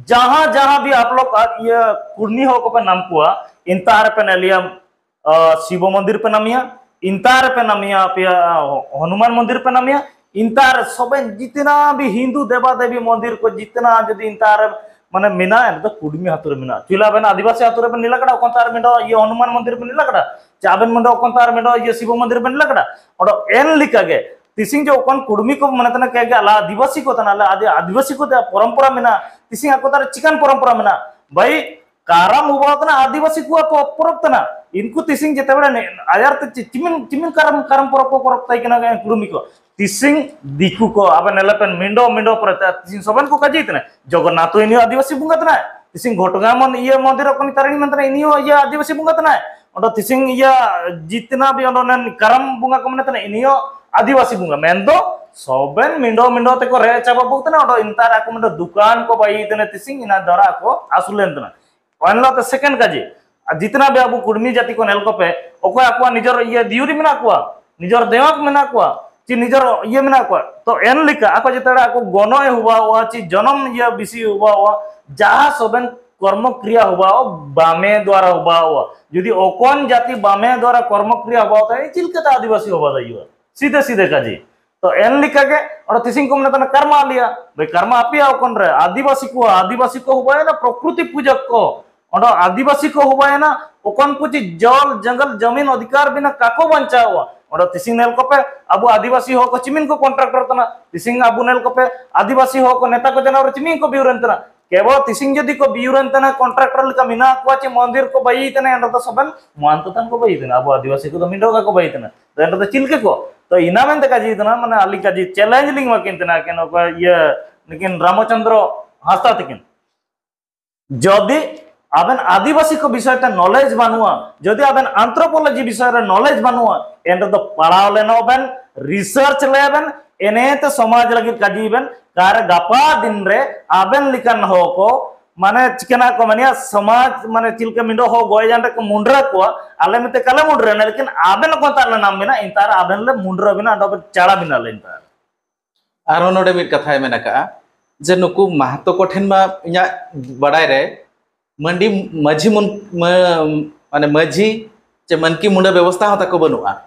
ᱡᱟᱦᱟᱸ ᱡᱟᱦᱟᱸ ᱵᱷᱤ ᱟᱯ ᱞᱳᱜ ᱟ-, ᱤᱭᱟᱹ ᱠᱩᱲᱢᱤ ᱦᱚᱲ ᱠᱚᱯᱮ ᱱᱟᱢ ᱠᱚᱣᱟ, ᱤᱱᱛᱟ ᱨᱮᱯᱮ ᱱᱮᱞᱤᱭᱟ, ᱟ, ᱥᱤᱵᱚ ᱢᱚᱱᱫᱤᱨ ᱯᱮ ᱱᱟᱢᱤᱭᱟ, ᱤᱱᱛᱟ ᱨᱮᱯᱮ ᱱᱟᱢᱮᱭᱟ, ᱟᱯᱮᱭᱟ ᱦᱚᱱᱩᱢᱟᱱ ᱢᱚᱱᱫᱤᱨ ᱯᱮ ᱱᱟᱢᱮᱭᱟ, ᱤᱱᱛᱟ ᱨᱮ ᱥᱚᱵᱮ ᱡᱤᱛᱱᱟ ᱵᱤ ᱦᱤᱱᱫᱩ ᱫᱮᱵᱟ ᱫᱮᱵᱤ ᱢᱚᱱᱫᱤᱨ ᱠᱚ ᱡᱤᱛᱱᱟ ᱡᱩᱫᱤ ᱤᱱᱛᱟ ᱨᱮ ᱢᱟᱱᱮ ᱢᱮᱱᱟᱜᱼᱟ, ᱮᱱ ᱫᱚ ᱠᱩᱰᱢᱤ ᱦᱟᱛᱩ ᱨᱮ ᱢᱮᱱᱟᱜᱼᱟ᱾ ᱪᱩᱭᱞᱟ ᱟᱵᱮᱱ ᱟᱹᱫᱤᱵᱟᱹᱥᱤ ᱟᱛᱩ ᱨᱮᱵᱮᱱ ᱧᱮᱞ ᱟᱠᱟᱫᱟ, ᱚᱠᱚᱱ ᱛᱟᱨ ᱢᱮᱱᱫᱚ ᱤᱭᱟᱹ ᱦᱚᱱᱩᱢᱟᱱ ᱢᱚᱱᱫᱤᱨ ᱵᱮᱱ ᱧᱮᱞ ᱟᱠᱟᱫᱟ, ᱪᱮ ᱟᱵᱮᱱ ᱢᱮᱱᱫᱚ ᱚᱠᱚᱱ ᱛᱟᱨ ᱢᱮᱱᱫᱚ ᱤᱭᱟᱹ ᱥᱤᱵᱚ ᱢᱚᱱᱫᱤᱨ ᱵᱮᱱ ᱧᱮᱞ ᱟᱠᱟᱫᱟ? ᱚᱸᱰᱮ ᱮᱱ ᱞᱮᱠᱟ ᱜᱮ ᱛᱤᱥᱤᱝ ᱡᱚ ᱚᱠᱚᱱ ᱠᱩᱲᱢᱤ ᱠᱚ ᱢᱟᱱᱮ ᱛᱟᱱᱟ ᱠᱮ ᱜᱮ ᱟᱞᱟ ᱟᱹᱫᱤᱵᱟᱹᱥᱤ ᱠᱚ ᱛᱟᱱᱟ, ᱟᱞᱟ ᱟᱹᱫᱤ-, ᱟᱹᱫᱤᱵᱟᱹᱥᱤ ᱠᱚ ᱛᱮ ᱯᱚᱨᱚᱢᱯᱚᱨᱟ ᱢᱮᱱᱟᱜᱼᱟ᱾ ᱛᱤᱥᱤᱝ ᱟᱠᱚ ᱛᱟᱨ ᱪᱤᱠᱟᱱ ᱯᱚᱨᱚᱢᱯᱚᱨᱟ ᱢᱮᱱᱟᱜᱼᱟ? ᱵᱷᱟᱹᱭ, ᱠᱟᱨᱟᱢ ᱦᱩᱵᱟᱣ ᱛᱟᱱᱟ ᱟᱹᱫᱤᱵᱟᱹᱥᱤ ᱠᱚᱣᱟᱜ ᱯᱚ-, ᱯᱚᱨᱚᱵᱽ ᱛᱟᱱᱟ᱾ ᱤᱱᱠᱩ ᱛᱤᱥᱤᱝ ᱡᱮᱛᱮ ᱵᱮᱲᱟ ᱱᱮ-, ᱟᱡᱟᱨ ᱛᱮ ᱪᱤ-, ᱪᱤᱢᱤᱱ, ᱪᱤᱢᱤᱱ ᱠᱟᱨᱟᱢ, ᱠᱟᱨᱟᱢ ᱯᱚᱨᱚᱵᱽ ᱠᱚ ᱯᱚᱨᱚᱵᱽ ᱛᱟᱭ ᱠᱟᱱᱟ ᱜᱮ ᱠᱩᱲᱢᱤ ᱠᱚ᱾ ᱛᱤᱥᱤᱝ ᱫᱤᱠᱩ ᱠᱚ, ᱟᱵᱮᱱ ᱧᱮᱞᱮ ᱯᱮᱱ ᱢᱤᱸᱰᱚ, ᱢᱤᱸᱰᱚ ᱯᱚᱨᱮ ᱛᱮ ᱛᱤᱥᱤᱝ ᱥᱚᱵᱮᱱ ᱠᱚ ᱠᱟᱡᱤ ᱛᱟᱱᱟ᱾ ᱡᱚᱜᱚᱱᱱᱟᱛᱷ ᱦᱚᱸ ᱤᱱᱤᱭᱚ ᱟᱹᱫᱤᱵᱟᱹᱥᱤ ᱵᱚᱸᱜᱟ ᱛᱟᱱᱟ᱾ ᱛᱤᱥᱤᱝ ᱜᱷᱚᱴᱜᱟᱸ ᱢᱚᱱ-, ᱤᱭᱟᱹ ᱢᱚᱱᱫᱤᱨ ᱚᱠᱚᱱᱤ ᱛᱟᱨᱤᱱᱤ ᱢᱮᱱ ᱛᱟᱱᱟ, ᱤᱱᱤᱭᱚ ᱤᱭᱟᱹ ᱟᱹᱫᱤᱵᱟᱹᱥᱤ ᱵᱚᱸᱜᱟ ᱛᱟᱱᱟ᱾ ᱚᱸᱰᱮ ᱛᱤᱥᱤᱝ ᱤᱭᱟᱹ ᱡᱤᱛᱱᱟ ᱵᱤ ᱚᱸᱰᱮ ᱱᱮᱱ ᱠᱟᱨᱟᱢ ᱵᱚᱸᱜᱟ ᱠᱚ ᱢᱮᱱᱮ ᱛᱟᱱᱟ, ᱤᱱᱤᱭᱚ ᱟᱹᱫᱤᱵᱟᱹᱥᱤ ᱵᱚᱸᱜᱟ᱾ ᱢᱮᱱᱫᱚ ᱥᱚᱵᱮᱱ ᱢᱤᱸᱰᱚ, ᱢᱤᱸᱰᱚ ᱛᱮᱠᱚ ᱨᱮ ᱪᱟᱵᱟ ᱵᱚ ᱛᱟᱱᱟ᱾ ᱚᱸᱰᱮ ᱤᱱᱛᱟᱨ ᱟᱠᱚ ᱢᱤᱸᱰᱚ ᱫᱩᱠᱟᱱ ᱠᱚ ᱵᱟᱭ ᱛᱟᱱᱟ, ᱛᱤᱥᱤᱝ ᱤᱱᱟ ᱫᱟᱨᱟ ᱟᱠᱚ ᱟᱹᱥᱩᱞᱮᱱ ᱛᱟᱱᱟ᱾ ᱚᱱ ᱦᱤᱞᱳᱜ ᱛᱮ second ᱠᱟᱡᱮ, ᱟᱨ ᱡᱤᱛᱱᱟ ᱵᱮ ᱟᱵᱚ ᱠᱩᱲᱢᱤ ᱡᱟᱹᱛᱤ ᱠᱚ ᱧᱮᱞ ᱠᱚᱯᱮ, ᱚᱠᱚᱭ ᱟᱠᱚᱣᱟᱜ ᱱᱤᱡᱚᱨ ᱤᱭᱟᱹ ᱫᱤᱭᱩᱨᱤ ᱢᱮᱱᱟᱜ ᱠᱚᱣᱟ, ᱱᱤᱡᱚᱨ ᱫᱮᱣᱟᱠ ᱢᱮᱱᱟᱜ ᱠᱚᱣᱟ, ᱪᱮ ᱱᱤᱡᱚᱨ ᱤᱭᱟᱹ ᱢᱮᱱᱟᱜ ᱠᱚᱣᱟ, ᱛᱚ ᱮᱱ ᱞᱮᱠᱟ ᱟᱠᱚ ᱡᱮᱛᱮ ᱟᱠᱚ ᱜᱚᱱᱚᱭ ᱦᱩᱵᱟᱣᱟ, ᱪᱮ ᱡᱚᱱᱚᱢ ᱤᱭᱟᱹ ᱵᱤᱥᱤ ᱦᱩᱵᱟᱣᱟ, ᱡᱟᱦᱟᱸ ᱥᱚᱵᱮᱱ ᱠᱚᱨᱢᱚ ᱠᱨᱤᱭᱟ ᱦᱩᱵᱟᱣᱟ, ᱵᱟᱢᱮ ᱫᱣᱟᱨᱟ ᱦᱩᱵᱟᱣᱟ᱾ ᱡᱩᱫᱤ ᱚᱠᱚᱱ ᱡᱟᱹᱛᱤ ᱵᱟᱢᱮ ᱫᱣᱟᱨᱟ ᱠᱚᱨᱢᱚ ᱠᱨᱤᱭᱟ ᱦᱩᱵᱟᱣᱟ, ᱛᱟᱦᱞᱮ ᱪᱮᱫ ᱞᱮᱠᱟᱛᱮ ᱟᱹᱫᱤᱵᱟᱹᱥᱤ ᱦᱩᱵᱟ ᱫᱟᱲᱮᱭᱟᱜᱼᱟ? ᱥᱤᱫᱷᱮ ᱥᱤᱫᱷᱮ ᱠᱟᱡᱮ᱾ ᱛᱚ ᱮᱱ ᱞᱮᱠᱟ ᱜᱮ ᱚᱸᱰᱮ ᱛᱤᱥᱤᱝ ᱠᱚ ᱢᱮᱱᱟ ᱛᱟᱦᱮᱱᱟ ᱠᱟᱨᱢᱟ ᱟᱞᱤᱭᱟ᱾ ᱵᱷᱟᱹᱭ, ᱠᱟᱨᱢᱟ ᱟᱯᱮᱭᱟ ᱚᱠᱚᱱ ᱨᱮ? ᱟᱹᱫᱤᱵᱟᱹᱥᱤ ᱠᱚ, ᱟᱹᱫᱤᱵᱟᱹᱥᱤ ᱠᱚ ᱦᱩᱵᱟᱭᱮᱱᱟ ᱯᱨᱚᱠᱨᱤᱛᱤ ᱯᱩᱡᱟᱹ ᱠᱚ᱾ ᱚᱸᱰᱮ ᱟᱹᱫᱤᱵᱟᱹᱥᱤ ᱠᱚ ᱦᱩᱵᱟᱭᱮᱱᱟ, ᱚᱠᱚᱱ ᱠᱚ ᱪᱮᱫ ᱡᱚᱞ, ᱡᱚᱝᱜᱚᱞ, ᱡᱚᱢᱤᱱ ᱚᱫᱷᱤᱠᱟᱨ ᱵᱤᱱᱟ ᱠᱟᱠᱚ ᱵᱟᱧᱪᱟᱣᱟ? ᱚᱸᱰᱮ ᱛᱤᱥᱤᱝ ᱧᱮᱞ ᱠᱚᱯᱮ, ᱟᱵᱚ ᱟᱹᱫᱤᱵᱟᱹᱥᱤ ᱦᱚᱲ ᱠᱚ ᱪᱤᱢᱤᱱ ᱠᱚ ᱠᱚᱱᱴᱨᱟᱠᱴᱚᱨ ᱛᱟᱱᱟ᱾ ᱛᱤᱥᱤᱝ ᱟᱵᱚ ᱧᱮᱞ ᱠᱚᱯᱮ, ᱟᱹᱫᱤᱵᱟᱹᱥᱤ ᱦᱚᱲ ᱠᱚ ᱱᱮᱛᱟ ᱠᱚ ᱡᱟᱱᱟᱣ ᱨᱮ ᱪᱤᱢᱤᱱ ᱠᱚ ᱵᱤᱭᱩᱨᱮᱱ ᱛᱟᱱᱟ᱾ ᱠᱮᱵᱚᱞ ᱛᱤᱥᱤᱝ ᱡᱩᱫᱤ ᱠᱚ ᱵᱤᱭᱩᱨᱮᱱ ᱛᱟᱱᱟ, ᱠᱚᱱᱴᱨᱟᱠᱴᱚᱨ ᱞᱮᱠᱟ ᱢᱮᱱᱟᱜ ᱠᱚᱣᱟ, ᱪᱮ ᱢᱚᱱᱫᱤᱨ ᱠᱚ ᱵᱟᱹᱭᱤ ᱛᱟᱱᱟ, ᱮᱱ ᱨᱮᱫᱚ ᱥᱚᱵᱮᱱ ᱢᱚᱦᱟᱱᱛᱚ ᱛᱟᱱ ᱠᱚ ᱵᱟᱹᱭᱤ ᱛᱟᱱᱟ, ᱟᱵᱚ ᱟᱹᱫᱤᱵᱟᱹᱥᱤ ᱠᱚᱫᱚ ᱢᱤᱰᱚᱜᱟ ᱠᱚ ᱵᱟᱹᱭᱤ ᱛᱟᱱᱟ᱾ ᱛᱚ ᱮᱱ ᱨᱮᱫᱚ ᱪᱮᱫ ᱞᱮᱠᱟ ᱠᱚ? ᱛᱚ ᱤᱱᱟ ᱢᱮᱱᱛᱮ ᱠᱟᱡᱮ ᱛᱟᱱᱟ, ᱢᱟᱱᱮ ᱟᱹᱞᱤᱧ ᱠᱟᱡᱮ ᱪᱮᱞᱮᱧᱡᱽ ᱞᱤᱧ ᱢᱟᱠᱤᱱ ᱛᱟᱱᱟ, ᱠᱮᱱ ᱚᱠᱚᱭ ᱤᱭᱟᱹ ᱱᱩᱠᱤᱱ ᱨᱟᱢᱪᱚᱸᱫᱽᱨᱚ ᱦᱟᱸᱥᱫᱟ ᱛᱟᱹᱠᱤᱱ᱾ ᱡᱩᱫᱤ ᱟᱵᱮᱱ ᱟᱹᱫᱤᱵᱟᱹᱥᱤ ᱠᱚ ᱵᱤᱥᱚᱭ ᱛᱮ knowledge ᱵᱟᱹᱱᱩᱜᱼᱟ, ᱡᱩᱫᱤ ᱟᱵᱮᱱ anthropology ᱵᱤᱥᱚᱭ ᱨᱮ knowledge ᱵᱟᱹᱱᱩᱜᱼᱟ, ᱮᱱ ᱨᱮᱫᱚ ᱯᱟᱲᱦᱟᱣ ᱞᱮᱱᱚᱜ ᱵᱮᱱ, research ᱞᱮ ᱵᱮᱱ, ᱮᱱᱮ ᱛᱮ ᱥᱚᱢᱟᱡᱽ ᱞᱟᱹᱜᱤᱫ ᱠᱟᱹᱡᱤ ᱵᱮᱱ᱾ ᱠᱟᱨ ᱜᱟᱯᱟ ᱫᱤᱱ ᱨᱮ ᱟᱵᱮᱱ ᱞᱮᱠᱟᱱ ᱦᱚᱲ ᱠᱚ, ᱢᱟᱱᱮ ᱪᱤᱠᱟᱹᱱᱟ ᱠᱚ ᱢᱮᱱᱟ, ᱥᱚᱢᱟᱡᱽ ᱢᱟᱱᱮ ᱪᱮᱫ ᱞᱮᱠᱟ ᱢᱤᱫ ᱦᱚᱲ ᱜᱚᱡ ᱡᱟᱱ ᱨᱮᱠᱚ ᱢᱩᱸᱰᱨᱟᱹ ᱠᱚᱣᱟ, ᱟᱞᱮ ᱢᱤᱫᱴᱮᱡ ᱠᱟᱞᱮ ᱢᱩᱸᱰᱨᱟᱹ ᱮᱱᱟ, ᱞᱮᱠᱤᱱ ᱟᱵᱮᱱ ᱚᱠᱚᱭ ᱛᱟᱦᱞᱮ ᱱᱟᱢ ᱢᱮᱱᱟᱜ, ᱮᱱᱛᱟᱨ ᱟᱵᱮᱱ ᱞᱮ ᱢᱩᱸᱰᱨᱟᱹ ᱵᱮᱱᱟ, ᱟᱫᱚ ᱵᱮᱱ ᱪᱟᱲᱟ ᱵᱮᱱᱟ ᱞᱮ ᱮᱱᱛᱟᱨ᱾ ᱟᱨᱦᱚᱸ ᱱᱚᱰᱮ ᱢᱤᱫ ᱠᱟᱛᱷᱟᱭ ᱢᱮᱱ ᱟᱠᱟᱫᱼᱟ ᱡᱮ ᱱᱩᱠᱩ ᱢᱟᱦᱟᱛᱚ ᱠᱚᱴᱷᱮᱱ ᱢᱟ ᱤᱧᱟᱹᱜ ᱵᱟᱰᱟᱭ ᱨᱮ ᱢᱟᱹᱱᱰᱤ ᱢᱟᱹᱡᱷᱤ ᱢᱚᱱ-, ᱢᱟᱹ-, ᱢᱟᱱᱮ ᱢᱟᱹᱡᱷᱤ ᱪᱮ ᱢᱟᱱᱠᱤ ᱢᱩᱸᱰᱟ ᱵᱮᱵᱚᱥᱛᱷᱟ ᱦᱚᱸ ᱛᱟᱠᱚ ᱵᱟᱹᱱᱩᱜᱼᱟ᱾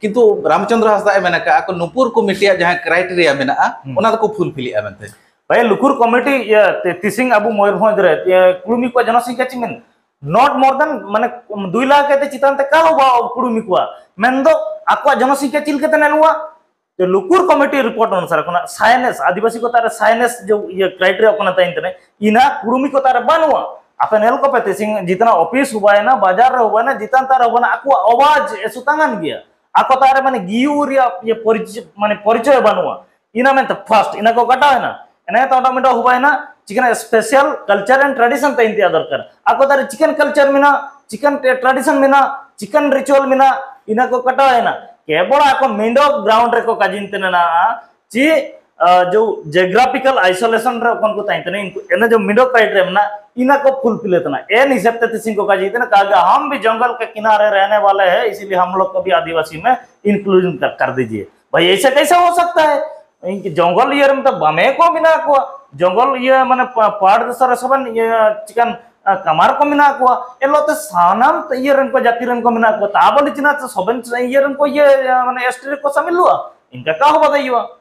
ᱠᱤᱱᱛᱩ ᱨᱟᱢᱪᱚᱸᱫᱽᱨᱚ ᱦᱟᱸᱥᱫᱟ ᱮ ᱢᱮᱱ ᱟᱠᱟᱫᱼᱟ, ᱟᱠᱚ ᱱᱩᱯᱩᱨ ᱠᱚᱢᱤᱴᱤᱭᱟᱜ ᱡᱟᱦᱟᱸ ᱠᱨᱟᱭᱴᱮᱨᱤᱭᱟ ᱢᱮᱱᱟᱜᱼᱟ, ᱦᱩᱸ᱾ ᱚᱱᱟ ᱫᱚᱠᱚ ᱯᱷᱩᱞᱯᱷᱤᱞᱮᱜᱼᱟ ᱢᱮᱱᱛᱮ᱾ ᱵᱷᱟᱭ, ᱞᱩᱠᱩᱨ ᱠᱚᱢᱤᱴᱤ, ᱤᱭᱟᱹ, ᱛᱮ-, ᱛᱤᱥᱤᱝ ᱟᱵᱚ ᱢᱚᱭᱩᱨᱵᱷᱚᱸᱡᱽ ᱨᱮ, ᱤᱭᱟᱹ, ᱠᱩᱲᱢᱤ ᱠᱚᱣᱟᱜ ᱡᱚᱱᱚᱥᱚᱝᱠᱷᱭᱟ ᱪᱮᱫ ᱢᱮᱱ? Not more than, ᱢᱟᱱᱮ, ᱫᱩᱭ ᱞᱟᱠᱷ ᱠᱟᱛᱮ ᱪᱮᱛᱟᱱ ᱛᱮ ᱠᱟ ᱦᱚᱸ ᱵᱟᱝ ᱠᱩᱲᱢᱤ ᱠᱚᱣᱟ᱾ ᱢᱮᱱᱫᱚ ᱟᱠᱚᱣᱟᱜ ᱡᱚᱱᱚᱥᱚᱝᱠᱷᱭᱟ ᱪᱮᱫ ᱞᱮᱠᱟᱛᱮ ᱧᱮᱞᱚᱜᱼᱟ? ᱡᱮ ᱞᱩᱠᱩᱨ ᱠᱚᱢᱤᱴᱤ ᱨᱤᱯᱳᱨᱴ ᱚᱱᱩᱥᱟᱨ ᱠᱷᱚᱱᱟᱜ ᱥᱟᱭᱮᱱᱥ, ᱟᱹᱫᱤᱵᱟᱹᱥᱤ ᱠᱚ ᱛᱟᱨᱮ ᱥᱟᱭᱮᱱᱥ ᱡᱮ ᱤᱭᱟᱹ ᱠᱨᱟᱭᱴᱮᱨᱤᱭᱟ ᱠᱟᱱᱟ ᱛᱟᱭᱤᱱ ᱛᱮ, ᱤᱱᱟ ᱠᱩᱲᱢᱤ ᱠᱚ ᱛᱟᱨᱮ ᱵᱟᱹᱱᱩᱜᱼᱟ᱾ ᱟᱯᱮ ᱧᱮᱞ ᱠᱚᱯᱮ, ᱛᱤᱥᱤᱝ ᱡᱤᱛᱱᱟ ᱚᱯᱷᱤᱥ ᱦᱩᱵᱟᱭᱱᱟ, ᱵᱟᱡᱟᱨ ᱨᱮ ᱦᱩᱵᱟᱭᱱᱟ, ᱡᱤᱛᱟᱱ ᱛᱟᱨᱮ ᱦᱩᱵᱟᱭᱱᱟ, ᱟᱠᱚᱣᱟᱜ ᱟᱣᱟᱡᱽ ᱮ ᱥᱩᱛᱟᱝᱟᱱ ᱜᱮᱭᱟ᱾ ᱟᱠᱚ ᱛᱟᱨᱮ ᱢᱟᱱᱮ ᱜᱤᱭᱩ ᱨᱮᱭᱟᱜ ᱤᱭᱟᱹ ᱯᱚᱨᱤᱪᱚᱭ, ᱢᱟᱱᱮ ᱯᱚᱨᱤᱪᱚᱭ ᱵᱟᱹᱱᱩᱜᱼᱟ᱾ ᱤᱱᱟ ᱢᱮᱱᱛᱮ ᱯᱷᱟᱥᱴ ᱤᱱᱟ ᱠᱚ ᱠᱟᱴᱟᱣ ᱮᱱᱟ᱾ ᱮᱱᱮ ᱛᱚ ᱚᱸᱰᱮ ᱢᱤᱫᱴᱟᱝ ᱦᱩᱵᱟᱭᱱᱟ, ᱪᱤᱠᱟᱹᱱᱟ special culture and tradition ᱛᱟᱭᱤᱱ ᱛᱮᱭᱟᱜ ᱫᱚᱨᱠᱟᱨ᱾ ᱟᱠᱚ ᱛᱟᱨᱮ ᱪᱤᱠᱟᱹᱱ culture ᱢᱮᱱᱟᱜᱼᱟ, ᱪᱤᱠᱟᱹᱱ ᱴᱮ-, tradition ᱢᱮᱱᱟᱜᱼᱟ, ᱪᱤᱠᱟᱹᱱ ritual ᱢᱮᱱᱟᱜᱼᱟ, ᱤᱱᱟ ᱠᱚ ᱠᱟᱴᱟᱣ ᱮᱱᱟ᱾ ᱠᱮᱵᱚᱞ ᱟᱠᱚ ᱢᱤᱸᱰᱚ ground ᱨᱮᱠᱚ ᱠᱟᱡᱤᱱ ᱛᱮ ᱢᱮᱱᱟᱜᱼᱟ, ᱪᱮ, ᱟ, ᱡᱚ geographical isolation ᱨᱮ ᱚᱠᱚᱱ ᱠᱚ ᱛᱟᱦᱮᱸ ᱠᱟᱱᱟ, ᱤᱱᱠᱩ ᱮᱱᱮ ᱡᱚ ᱢᱤᱸᱰᱚ ᱠᱨᱟᱭᱴᱮᱨᱤᱭᱟ ᱢᱮᱱᱟᱜᱼᱟ, ᱤᱱᱟ ᱠᱚ ᱯᱷᱩᱞᱯᱷᱤᱞ ᱛᱟᱦᱮᱱᱟ᱾ ᱮᱱ ᱦᱤᱥᱟᱹᱵ ᱛᱮ ᱛᱤᱥᱤᱝ ᱠᱚ ᱠᱟᱡᱤ ᱛᱟᱦᱮᱱᱟ, ᱠᱟᱜᱮ ᱦᱟᱢ ᱵᱷᱤ ᱡᱚᱝᱜᱚᱞ ᱠᱮ ᱠᱤᱱᱟᱨᱮ ᱨᱮᱦᱱᱮ ᱣᱟᱞᱮ ᱦᱮ, ᱤᱥᱤᱞᱤᱭᱮ ᱦᱟᱢ ᱞᱳᱜ ᱠᱚ ᱵᱷᱤ ᱟᱫᱤᱵᱟᱥᱤ ᱢᱮ ᱤᱱᱠᱞᱩᱡᱱ ᱠᱟᱨ, ᱠᱟᱨ ᱫᱤᱡᱤᱭᱮ᱾ ᱵᱷᱟᱭ, ᱮᱭᱥᱟ ᱠᱮᱥᱮ ᱦᱳ ᱥᱟᱠᱛᱟ ᱦᱮ? ᱤᱱᱠᱤ ᱡᱚᱝᱜᱚᱞ ᱤᱭᱟᱹ ᱨᱮ ᱢᱮᱱᱛᱮ ᱵᱟᱢᱮ ᱠᱚ ᱢᱮᱱᱟᱜ ᱠᱚᱣᱟ, ᱡᱚᱝᱜᱚᱞ ᱤᱭᱟᱹ ᱢᱟᱱᱮ ᱯᱟ-, ᱯᱟᱲ ᱫᱤᱥᱚᱢ ᱨᱮ ᱥᱚᱵᱮᱱ ᱤᱭᱟᱹ ᱪᱤᱠᱟᱱ, ᱟ, ᱠᱟᱢᱟᱨ ᱠᱚ ᱢᱮᱱᱟᱜ ᱠᱚᱣᱟ, ᱮᱱ ᱦᱤᱞᱳᱜ ᱛᱮ ᱥᱟᱱᱟᱢ ᱤᱭᱟᱹ ᱨᱮᱱ ᱠᱚ ᱡᱟᱹᱛᱤ ᱨᱮᱱ ᱠᱚ ᱢᱮᱱᱟᱜ ᱠᱚᱣᱟ, ᱛᱟ ᱵᱚᱞᱮ ᱪᱤᱱᱟ ᱥᱚᱵᱮᱱ ᱤᱭᱟᱹ ᱨᱮᱱ ᱠᱚ ᱤᱭᱟᱹ, ᱢᱟᱱᱮ ᱮᱥ ᱴᱤ ᱨᱮᱠᱚ ᱥᱟᱢᱤᱞᱚᱜᱼᱟ, ᱤᱱᱠᱟ ᱠᱟ ᱦᱚᱸ ᱵᱟᱫᱮ ᱦᱩᱭᱩᱜᱼᱟ᱾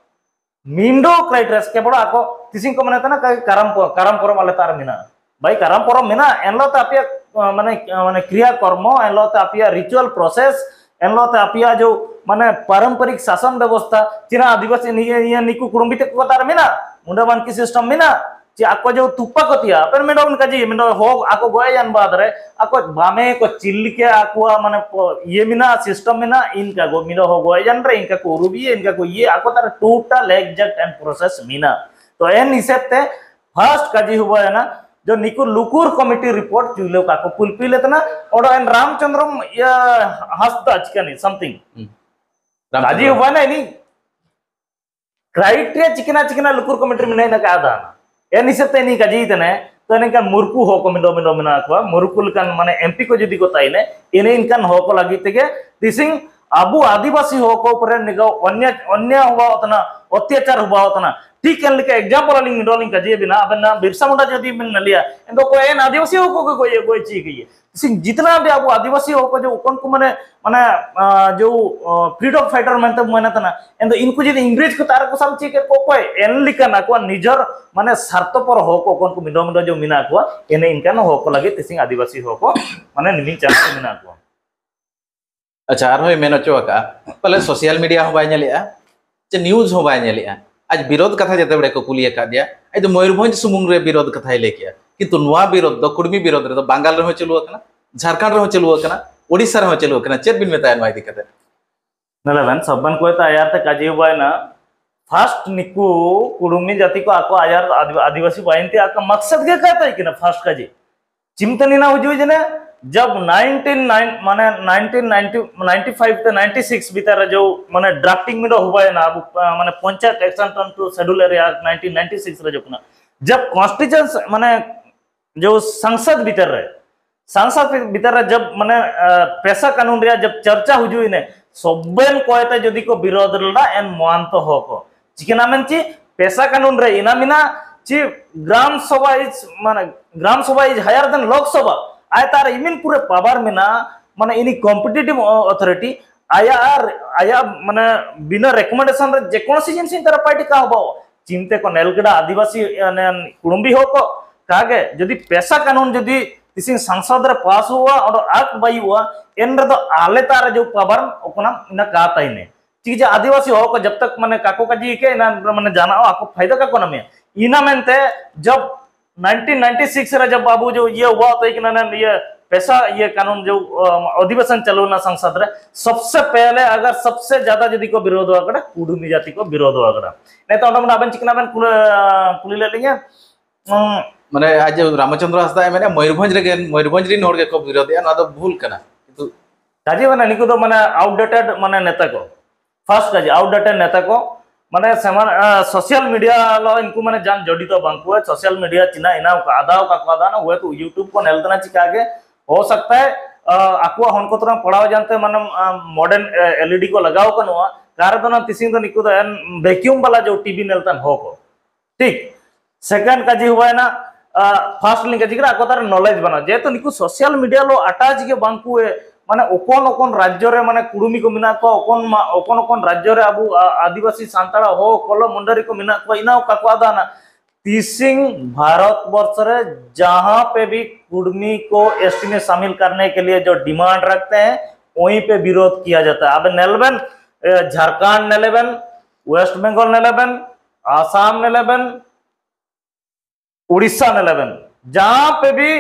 ᱢᱤᱱᱰᱳ ᱠᱨᱟᱭᱴᱮᱨᱤᱭᱟ ᱠᱮᱵᱚᱞ ᱟᱠᱚ ᱛᱤᱥᱤᱝ ᱠᱚ ᱢᱮᱱᱮᱫ ᱛᱟᱦᱮᱱᱟ, ᱠᱟᱨᱟᱢ ᱯᱚ-, ᱠᱟᱨᱟᱢ ᱯᱚᱨᱚᱵᱽ ᱟᱞᱮ ᱛᱟᱨ ᱢᱮᱱᱟᱜᱼᱟ᱾ ᱵᱷᱟᱭ, ᱠᱟᱨᱟᱢ ᱯᱚᱨᱚᱵᱽ ᱢᱮᱱᱟᱜᱼᱟ, ᱮᱱ ᱦᱤᱞᱳᱜ ᱛᱮ ᱟᱯᱮᱭᱟᱜ, ᱟ, ᱢᱟᱱᱮ, ᱟ, ᱢᱟᱱᱮ ᱠᱨᱤᱭᱟ ᱠᱚᱨᱢᱚ, ᱮᱱ ᱦᱤᱞᱳᱜ ᱛᱮ ᱟᱯᱮᱭᱟᱜ ritual process, ᱮᱱ ᱦᱤᱞᱳᱜ ᱛᱮ ᱟᱯᱮᱭᱟᱜ ᱡᱚ, ᱢᱟᱱᱮ, ᱯᱟᱨᱚᱢᱯᱚᱨᱤᱠ ᱥᱟᱥᱚᱱ ᱵᱮᱵᱚᱥᱛᱷᱟ, ᱪᱤᱱᱟ ᱟᱹᱫᱤᱵᱟᱹᱥᱤ ᱱᱤᱭᱟᱹ, ᱱᱤᱭᱟᱹ ᱱᱤᱠᱩ ᱠᱩᱲᱩᱢᱵᱤ ᱛᱮᱠᱚ ᱛᱟᱨ ᱢᱮᱱᱟᱜᱼᱟ, ᱢᱩᱸᱰᱟ ᱢᱟᱱᱠᱤ system ᱢᱮᱱᱟᱜᱼᱟ, ᱪᱮ ᱟᱠᱚ ᱡᱚ ᱛᱩᱯᱟ ᱠᱚ ᱛᱤᱭᱟ, ᱟᱯᱮ ᱢᱮᱱᱫᱟ ᱚᱱᱠᱟ ᱡᱮ ᱢᱮᱱᱫᱟ ᱦᱚ ᱟᱠᱚ ᱜᱚᱭ ᱡᱟᱱ ᱵᱟᱫ ᱨᱮ, ᱟᱠᱚ ᱵᱟᱢᱮ ᱠᱚ ᱪᱤᱞ ᱞᱮᱠᱟ ᱟᱠᱚᱣᱟᱜ ᱢᱟᱱᱮ ᱯᱚ-, ᱤᱭᱟᱹ ᱢᱮᱱᱟᱜᱼᱟ, system ᱢᱮᱱᱟᱜᱼᱟ, ᱤᱱᱠᱟ ᱠᱚ ᱢᱮᱱᱫᱟ ᱦᱚ ᱜᱚᱭ ᱡᱟᱱ ᱨᱮ, ᱤᱱᱠᱟ ᱠᱚ ᱩᱨᱩᱵᱤᱭᱟ, ᱤᱱᱠᱟ ᱠᱚ ᱤᱭᱟᱹ, ᱟᱠᱚ ᱛᱟᱨ total exact and process ᱢᱮᱱᱟᱜᱼᱟ᱾ ᱛᱚ ᱮᱱ ᱦᱤᱥᱟᱹᱵ ᱛᱮ first ᱠᱟᱡᱤ ᱦᱩᱵᱟᱭᱱᱟ, ᱡᱚ ᱱᱤᱠᱩ ᱞᱩᱠᱩᱨ ᱠᱚᱢᱤᱴᱤ ᱨᱤᱯᱳᱨᱴ ᱪᱩᱭᱞᱟᱹ ᱠᱟ ᱠᱚ ᱯᱩᱞᱯᱤ ᱞᱮᱛᱱᱟ, ᱚᱰᱚ ᱮᱱ ᱨᱟᱢᱪᱚᱸᱫᱽᱨᱚᱢ ᱤᱭᱟᱹ ᱦᱟᱸᱥᱫᱟ ᱪᱤᱠᱟᱹᱱᱤ something᱾ ᱦᱩᱸ᱾ ᱠᱟᱡᱤ ᱨᱟᱢᱪᱚᱸᱫᱽᱨᱚ᱾ ᱦᱩᱵᱟᱭᱱᱟ ᱤᱱᱤ ᱠᱨᱟᱭᱴᱮᱨᱤᱭᱟ ᱪᱤᱠᱟᱹᱱᱟ ᱪᱤᱠᱟᱹᱱᱟ ᱞᱩᱠᱩᱨ ᱠᱚᱢᱤᱴᱤ ᱢᱮᱱᱟᱭ ᱱᱟ ᱠᱟᱫᱟ᱾ ᱮᱱ ᱦᱤᱥᱟᱹᱵ ᱛᱮ ᱤᱱᱤ ᱠᱟᱡᱤ ᱛᱮᱱᱮ, ᱛᱚ ᱮᱱᱠᱷᱟᱱ ᱢᱩᱨᱠᱩ ᱦᱚ ᱠᱚ ᱢᱮᱱᱫᱚ, ᱢᱮᱱᱫᱚ ᱢᱮᱱᱟᱜ ᱠᱚᱣᱟ, ᱢᱩᱨᱠᱩ ᱞᱮᱠᱟᱱ ᱢᱟᱱᱮ ᱮᱢ ᱯᱤ ᱠᱚ ᱡᱩᱫᱤ ᱠᱚ ᱛᱟᱭᱱᱮ, ᱤᱱᱟᱹ ᱮᱱᱠᱷᱟᱱ ᱦᱚ ᱠᱚ ᱞᱟᱹᱜᱤᱫ ᱛᱮᱜᱮ ᱛᱤᱥᱤᱝ ᱟᱵᱚ ᱟᱹᱫᱤᱵᱟᱹᱥᱤ ᱦᱚ ᱠᱚ ᱩᱯᱚᱨᱮ ᱱᱤᱜᱟᱹ ᱚᱱᱭᱟ-, ᱚᱱᱭᱟ ᱦᱩᱵᱟᱣ ᱛᱟᱱᱟ, ᱚᱛᱛᱟᱪᱟᱨ ᱦᱩᱵᱟᱣ ᱛᱟᱱᱟ, ᱴᱷᱤᱠ ᱮᱱ ᱞᱮᱠᱟ ᱮᱠᱡᱟᱢᱯᱚᱞ ᱟᱹᱞᱤᱧ ᱱᱚᱰᱮ ᱞᱤᱧ ᱠᱟᱡᱮ ᱵᱮᱱᱟ, ᱟᱵᱮᱱ ᱱᱟ ᱵᱤᱨᱥᱟ ᱢᱩᱱᱰᱟ ᱡᱩᱫᱤ ᱵᱮᱱ ᱞᱟᱹᱭᱟ, ᱮᱱ ᱫᱚ ᱚᱠᱚᱭ ᱮᱱ ᱟᱹᱫᱤᱵᱟᱹᱥᱤ ᱦᱚᱸᱠᱚ ᱜᱚᱡ ᱜᱚᱡ ᱪᱤᱠᱟᱹᱭᱟ᱾ ᱥᱤᱝ ᱡᱤᱛᱱᱟ ᱵᱮ ᱟᱵᱚ ᱟᱹᱫᱤᱵᱟᱹᱥᱤ ᱦᱚᱸᱠᱚ ᱡᱮ ᱩᱱᱠᱩ ᱢᱟᱱᱮ ᱢᱟᱱᱮ ᱡᱮ ᱯᱷᱨᱤᱰᱚᱢ ᱯᱷᱟᱭᱴᱟᱨ ᱢᱮᱱᱛᱮ ᱢᱮᱱᱟ ᱛᱟᱱᱟ, ᱮᱱ ᱫᱚ ᱤᱱᱠᱩ ᱡᱩᱫᱤ ᱤᱝᱨᱮᱡᱽ ᱠᱚ ᱛᱟᱨ ᱠᱚ ᱥᱟᱢ ᱪᱤᱠᱟᱹ ᱠᱚ ᱚᱠᱚᱭ ᱮᱱ ᱞᱮᱠᱟᱱ ᱟᱠᱚᱣᱟᱜ ᱱᱤᱡᱚᱨ ᱢᱟᱱᱮ ᱥᱟᱨᱛᱚᱯᱚᱨ ᱦᱚᱸᱠᱚ ᱩᱱᱠᱩ ᱢᱤᱫᱚ ᱢᱤᱫᱚ ᱡᱮ ᱢᱮᱱᱟᱜ ᱠᱚᱣᱟ, ᱮᱱᱮ ᱤᱱᱠᱟᱱ ᱦᱚᱸᱠᱚ ᱞᱟᱹᱜᱤᱫ ᱛᱤᱥᱤᱝ ᱟᱹᱫᱤᱵᱟᱹᱥᱤ ᱦᱚᱸᱠᱚ ᱢᱟᱱᱮ ᱱᱤᱢᱤᱝ ᱪᱟᱱᱥ ᱢᱮᱱᱟᱜ ᱠᱚᱣᱟ᱾ ᱟᱪᱪᱷᱟ, ᱟᱨᱦᱚᱸᱭ ᱢᱮᱱ ᱦᱚᱪᱚ ᱟᱠᱟᱫᱼᱟ, ᱯᱟᱞᱮ ᱥᱳᱥᱟᱞ ᱢᱤᱰᱤᱭᱟ ᱦᱚᱸ ᱵᱟᱭ ᱧᱮᱞᱮᱜᱼᱟ, ᱪᱮ ᱱᱤᱭᱩᱡᱽ ᱦᱚᱸ ᱵᱟᱭ ᱧᱮᱞᱮᱜᱼᱟ᱾ ᱟᱡ ᱵᱤᱨᱳᱫᱷ ᱠᱟᱛᱷᱟ ᱡᱮᱛᱮ ᱵᱮᱲᱮ ᱠᱚ ᱠᱩᱞᱤ ᱟᱠᱟᱫ ᱫᱮᱭᱟ, ᱟᱡ ᱫᱚ ᱢᱚᱭᱩᱨᱵᱷᱚᱸᱡᱽ ᱥᱩᱢᱩᱝ ᱨᱮ ᱵᱤᱨᱳᱫᱷ ᱠᱟᱛᱷᱟᱭ ᱞᱟᱹᱭ ᱠᱮᱜᱼᱟ, ᱠᱤᱱᱛᱩ ᱱᱚᱣᱟ ᱵᱤᱨᱳᱫᱷ ᱫᱚ ᱠᱩᱲᱢᱤ ᱵᱤᱨᱳᱫᱷ ᱨᱮᱫᱚ ᱵᱟᱝᱜᱟᱞ ᱨᱮᱦᱚᱸ ᱪᱟᱹᱞᱩ ᱟᱠᱟᱱᱟ, ᱡᱷᱟᱲᱠᱷᱚᱸᱰ ᱨᱮᱦᱚᱸ ᱪᱟᱹᱞᱩ ᱟᱠᱟᱱᱟ, ᱳᱰᱤᱥᱟ ᱨᱮᱦᱚᱸ ᱪᱟᱹᱞᱩ ᱟᱠᱟᱱᱟ᱾ ᱪᱮᱫ ᱵᱤᱱ ᱢᱮᱛᱟᱭᱟ ᱱᱚᱣᱟ ᱤᱫᱤ ᱠᱟᱛᱮ? ᱱᱚᱰᱮ ᱵᱮᱱ ᱥᱚᱵᱵᱟᱱ ᱠᱚᱭᱛᱟ ᱟᱭᱟᱨ ᱛᱮ ᱠᱟᱡᱤ ᱦᱩᱭ ᱮᱱᱟ᱾ ᱯᱷᱟᱥᱴ ᱱᱤᱠᱩ ᱠᱩᱲᱢᱤ ᱡᱟᱹᱛᱤ ᱠᱚ ᱟᱠᱚ ᱟᱭᱟᱨ ᱟᱫᱤ- ᱟᱹᱫᱤᱵᱟᱹᱥᱤ ᱵᱟᱭᱤᱱ ᱛᱮ ᱟᱠᱚ ᱢᱟᱠᱥᱟᱫ ᱜᱮ ᱠᱟᱭ ᱛᱟᱭ ᱠᱟᱱᱟ ᱯᱷᱟᱥᱴ ᱠᱟᱡᱤ᱾ ᱪᱤᱢᱛᱟᱹ ᱱᱤᱱᱟ ᱦᱩᱡᱩᱭ ᱡᱮᱱᱮ ᱡᱟᱵ ᱱᱟᱭᱤᱱᱴᱤᱱ ᱱᱟᱭᱤᱱ ᱢᱟᱱᱮ ᱱᱟᱭᱤᱱᱴᱤᱱ ᱱᱟᱭᱤᱱᱴᱤ ᱱᱟᱭᱤᱱᱴᱤ ᱯᱷᱟᱭᱤᱵ ᱛᱮ ᱱᱟᱭᱤᱱᱴᱤ ᱥᱤᱠᱥ ᱵᱤᱛᱟᱨ ᱨᱮ ᱡᱚ ᱢᱟᱱᱮ ᱰᱨᱟᱯᱴᱤᱝ ᱢᱤᱰᱚ ᱦᱩᱵᱟᱭ ᱱᱟ ᱟᱵᱚ ᱢᱟᱱᱮ panchayat extension two schedule area nineteen ninety six ᱨᱮ ᱡᱚ ᱠᱟᱱᱟ᱾ ᱡᱟᱵ ᱠᱚᱱᱥᱴᱤᱴᱩᱭᱮᱱᱥᱤ ᱢᱟᱱᱮ ᱡᱚ ᱥᱚᱝᱥᱚᱫ ᱵᱤᱛᱟᱨ ᱨᱮ ᱥᱚᱝᱥᱚᱫ ᱵᱤᱛᱟᱨ ᱨᱮ ᱡᱟᱵ ᱢᱟᱱᱮ ᱯᱮᱥᱟ ᱠᱟᱱᱩᱱ ᱨᱮᱭᱟᱜ ᱡᱟᱵ ᱪᱟᱨᱪᱟ ᱦᱩᱡᱩᱭ ᱱᱮ ᱥᱚᱵᱵᱮᱱ ᱠᱚᱭᱛᱮ ᱡᱩᱫᱤ ᱠᱚ ᱵᱤᱨᱳᱫᱷ ᱞᱮᱫᱟ ᱮᱱ ᱢᱚᱦᱟᱱᱛᱚ ᱦᱚᱠᱚ ᱪᱤᱠᱟᱹᱱᱟ ᱢᱮᱱ ᱪᱮ ᱯᱮᱥᱟ ᱠᱟᱱᱩᱱ ᱨᱮ ᱤᱱᱟ ᱢᱮᱱᱟ ᱪᱮ ᱜᱨᱟᱢ ᱥᱚᱵᱷᱟ ᱤᱡ ᱢᱟᱱᱮ ᱜᱨᱟᱢ ᱥᱚᱵᱷᱟ ᱤᱡ ᱦᱟᱭᱟᱨ ᱫᱮᱱ ᱞᱳᱠ ᱥᱚᱵᱷᱟ ᱟᱭ ᱛᱟᱨ ᱤᱢᱤᱱ ᱯᱩᱨᱟᱹ ᱯᱟᱣᱟᱨ ᱢᱮᱱᱟ ᱢᱟᱱᱮ ᱤᱱᱤ ᱠᱚᱢᱯᱤᱴᱤᱴᱤᱵᱷ ᱚᱛᱷᱚᱨᱤᱴᱤ ᱟᱭᱟᱜ ᱟᱨ ᱟᱭᱟᱜ ᱢᱟᱱᱮ ᱵᱤᱱᱟᱹ ᱨᱮᱠᱚᱢᱮᱱᱰᱮᱥᱚᱱ ᱨᱮ ᱡᱮᱠᱳᱱᱳ ᱥᱤᱡᱤᱱ ᱥᱤᱧ ᱛᱟᱨᱟ ᱯᱟᱨᱴᱤ ᱠᱟ ᱦᱚᱵᱚ ᱪᱤᱱᱛᱮ ᱠᱚ ᱱᱮᱞ ᱠᱮᱫᱟ ᱟᱹᱫᱤᱵᱟᱹᱥᱤ ᱠᱩᱲᱩᱢᱵᱤ ᱦᱚᱠᱚ ᱠᱟᱜᱮ ᱡᱩᱫᱤ ᱯᱮᱥᱟ ᱠᱟᱱᱩᱱ ᱡᱩᱫᱤ ᱛᱤᱥᱤᱝ ᱥᱟᱝᱥᱚᱫ ᱨᱮ ᱯᱟᱥ ᱦᱩᱭᱩᱜᱼᱟ ᱚᱸᱰᱮ ᱟᱠ ᱵᱟᱭᱩᱜᱼᱟ ᱮᱱ ᱨᱮᱫᱚ ᱟᱞᱮ ᱛᱟᱨ ᱨᱮ ᱡᱮ ᱯᱟᱣᱟᱨ ᱚᱠᱚᱱᱟ ᱤᱱᱟ ᱠᱟ ᱛᱟᱭᱱᱮ ᱴᱷᱤᱠ ᱡᱮ ᱟᱹᱫᱤᱵᱟᱹᱥᱤ ᱦᱚᱲ ᱠᱚ ᱡᱟᱵ ᱛᱟᱠ ᱢᱟᱱᱮ ᱠᱟᱠᱚ ᱠᱟᱡᱤ ᱠᱮ ᱤᱱᱟ ᱢᱟᱱᱮ ᱡᱟᱱᱟᱜ ᱟᱠᱚ ᱯᱷᱟᱭᱫᱟ ᱠᱟᱠᱚ ᱱᱟᱢᱮ ᱤᱱᱟ ᱢᱮᱱᱛᱮ ᱡᱟᱵ ᱱᱟᱭᱤᱱᱴᱤᱱ ᱱᱟᱭᱤᱱᱴᱤ ᱥᱤᱠᱥ ᱨᱮ ᱡᱟᱵ ᱟᱵᱚ ᱡᱮ ᱤᱭᱟᱹ ᱦᱩᱣᱟ ᱛᱟᱭ ᱠᱟᱱᱟ ᱱᱮ ᱤᱭᱟᱹ ᱯᱮᱥᱟ ᱤᱭᱟᱹ ᱠᱟᱱᱩᱱ ᱡᱮ ᱚᱫᱷᱤᱵᱮᱥᱚᱱ ᱪᱟᱞᱩ ᱱᱟ ᱥᱟᱝᱥᱚᱫ ᱨᱮ ᱥᱚᱵᱥᱮ ᱯᱮᱦᱞᱮ ᱟᱜᱟᱨ ᱥᱚᱵᱥᱮ ᱡᱟᱫᱟ ᱡᱩᱫᱤ ᱠᱚ ᱵᱤᱨᱳᱫᱷ ᱦᱩᱣᱟ ᱠᱟᱱᱟ ᱠᱩᱰᱩᱢᱤ ᱡᱟᱹᱛᱤ ᱠᱚ ᱵᱤᱨᱳᱫᱷ ᱦᱩᱣᱟ ᱠᱟᱱᱟ ᱱᱤᱛᱚᱜ ᱚᱸᱰᱮ ᱢᱟᱱᱮ ᱟᱵᱮᱱ ᱪᱤᱠᱟᱹᱱᱟ ᱵᱮᱱ ᱠᱩᱞᱤ ᱞᱮᱫ ᱞᱤᱧᱟ ᱢᱟᱱᱮ ᱟᱡ ᱨᱟᱢᱪᱚᱸᱫᱽᱨᱚ ᱦᱟᱸᱥᱫᱟ ᱢᱮᱱᱟ ᱢᱚᱭᱩᱨᱵᱷᱚᱸᱡᱽ ᱨᱮᱜᱮ ᱢᱚᱭᱩᱨᱵᱷᱚᱸᱡᱽ ᱨᱤᱱ ᱦᱚᱲ ᱜᱮᱠᱚ ᱵᱤᱨᱳᱫᱷᱮᱜᱼᱟ ᱱᱚᱣᱟ ᱫᱚ ᱵᱷᱩᱞ ᱠᱟᱱᱟ ᱠᱤᱱᱛᱩ ᱠᱟᱡᱮ ᱢᱟᱱᱮ ᱱᱤᱠᱩ ᱫᱚ ᱢᱟᱱᱮ ᱟᱣᱩᱴᱰᱮᱴᱮᱰ ᱢᱟᱱᱮ ᱱᱮᱛᱟ ᱠᱚ ᱯᱷᱟᱥᱴ ᱠᱟᱡᱮ ᱟᱣᱩᱴᱰᱮᱴᱮᱰ ᱱᱮᱛᱟ ᱠᱚ ᱢᱟᱱᱮ ᱥᱮᱢᱟᱱ ᱥᱳᱥᱟᱞ ᱢᱤᱰᱤᱭᱟ ᱞᱚ ᱤᱱᱠᱩ ᱢᱟᱱᱮ ᱡᱟᱱ ᱡᱚᱰᱤᱛᱚ ᱵᱟᱝᱠᱩ ᱥᱳᱥᱟᱞ ᱢᱤᱰᱤᱭᱟ ᱪᱤᱱᱟ ᱤᱱᱟ ᱠᱚ ᱟᱫᱟᱣ ᱠᱟᱠᱚ ᱟᱫᱟ ᱦᱩᱭᱛᱩ ᱭᱩᱴᱩᱵ ᱠᱚ ᱱᱮᱞ ᱛᱟᱱᱟ ᱪᱤᱠᱟ ᱜᱮ ᱦᱚ ᱥᱟᱠᱛᱟ ᱦᱮ ᱟᱠᱚᱣᱟᱜ ᱦᱚᱱ ᱠᱚ ᱛᱚᱨᱟ ᱯᱟᱲᱟᱣ ᱡᱟᱱᱛᱮ ᱢᱟᱱᱮ ᱢᱚᱰᱟᱨᱱ ᱮᱞᱤᱰᱤ ᱠᱚ ᱞᱟᱜᱟᱣ ᱠᱟᱱᱩᱣᱟ ᱠᱟᱨ ᱫᱚ ᱱᱟ ᱛᱤᱥᱤᱝ ᱫᱚ ᱱᱤᱠᱩ ᱫᱚ ᱮᱱ ᱵᱷᱮᱠᱤᱭᱩᱢ ᱵᱟᱞᱟ ᱡᱚ ᱴᱤᱵᱷᱤ ᱱᱮᱞᱛᱟᱱ ᱦᱚ ᱠᱚ᱾ ᱴᱷᱤᱠ, ᱥᱮᱠᱮᱱᱰ ᱠᱟᱡᱤ ᱦᱩᱭᱱᱟ, ᱯᱷᱟᱥᱴ ᱞᱤᱧ ᱠᱟᱡᱤ ᱠᱟᱱᱟ, ᱟᱠᱚ ᱛᱟᱨ ᱱᱚᱞᱮᱡᱽ ᱵᱟᱹᱱᱩᱜᱼᱟ᱾ ᱡᱮᱦᱮᱛᱩ ᱱᱤᱠᱩ ᱥᱳᱥᱟᱞ ᱢᱤᱰᱤᱭᱟ ᱞᱚ ᱟᱴᱟᱪ ᱜᱮ ᱵᱟᱝ ᱠᱚ, ᱢᱟᱱᱮ ᱚᱠᱚᱱ ᱚᱠᱚᱱ ᱨᱟᱡᱽᱡᱚ ᱨᱮ ᱢᱟᱱᱮ ᱠᱩᱲᱩᱢᱤ ᱠᱚ ᱢᱮᱱᱟᱜ ᱠᱚᱣᱟ, ᱚᱠᱚᱱ ᱢᱟ, ᱚᱠᱚᱱ ᱚᱠᱚᱱ ᱨᱟᱡᱽᱡᱚ ᱨᱮ ᱟᱵᱚ ᱟ-, ᱟᱹᱫᱤᱵᱟᱹᱥᱤ ᱥᱟᱱᱛᱟᱲ ᱦᱚ ᱠᱚᱞᱚ ᱢᱩᱱᱰᱟᱹᱨᱤ ᱠᱚ ᱢᱮᱱᱟᱜ ᱠᱚᱣᱟ, ᱤᱱᱟᱹ ᱚᱠᱟ ᱠᱚ ᱟᱫᱟᱱᱟ᱾ ᱛᱤᱥᱤᱝ ᱵᱷᱟᱨᱚᱛ ᱵᱚᱨᱥ ᱨᱮ ᱡᱟᱦᱟᱸ ᱯᱮ ᱵᱷᱤ ᱠᱩᱲᱢᱤ ᱠᱚ ᱮᱥᱴᱤ ᱢᱮ ᱥᱟᱢᱤᱞ ᱠᱟᱨᱱᱮ ᱠᱮ ᱞᱤᱭᱮ ᱡᱚ ᱰᱤᱢᱟᱱᱰ ᱨᱟᱠᱷᱛᱮ ᱦᱮᱸ, ᱚᱭᱤ ᱯᱮ ᱵᱤᱨᱳᱫᱷ ᱠᱤᱭᱟ ᱡᱟᱛᱟ ᱦᱮᱸ᱾ ᱟᱵᱮ ᱱᱮᱞᱵᱮᱱ, ᱡᱷᱟᱨᱠᱷᱟᱸᱰ ᱱᱮᱞᱮᱵᱮᱱ, ᱣᱮᱥᱴ ᱵᱮᱝᱜᱚᱞ ᱱᱮᱞᱮᱵᱮᱱ, ᱟᱥᱟᱢ ᱱᱮᱞᱮᱵᱮᱱ, ᱩᱲᱤᱥᱥᱟ ᱱᱮᱞᱮᱵᱮᱱ, ᱡᱟᱦᱟᱸ ᱯᱮ ᱵᱷᱤ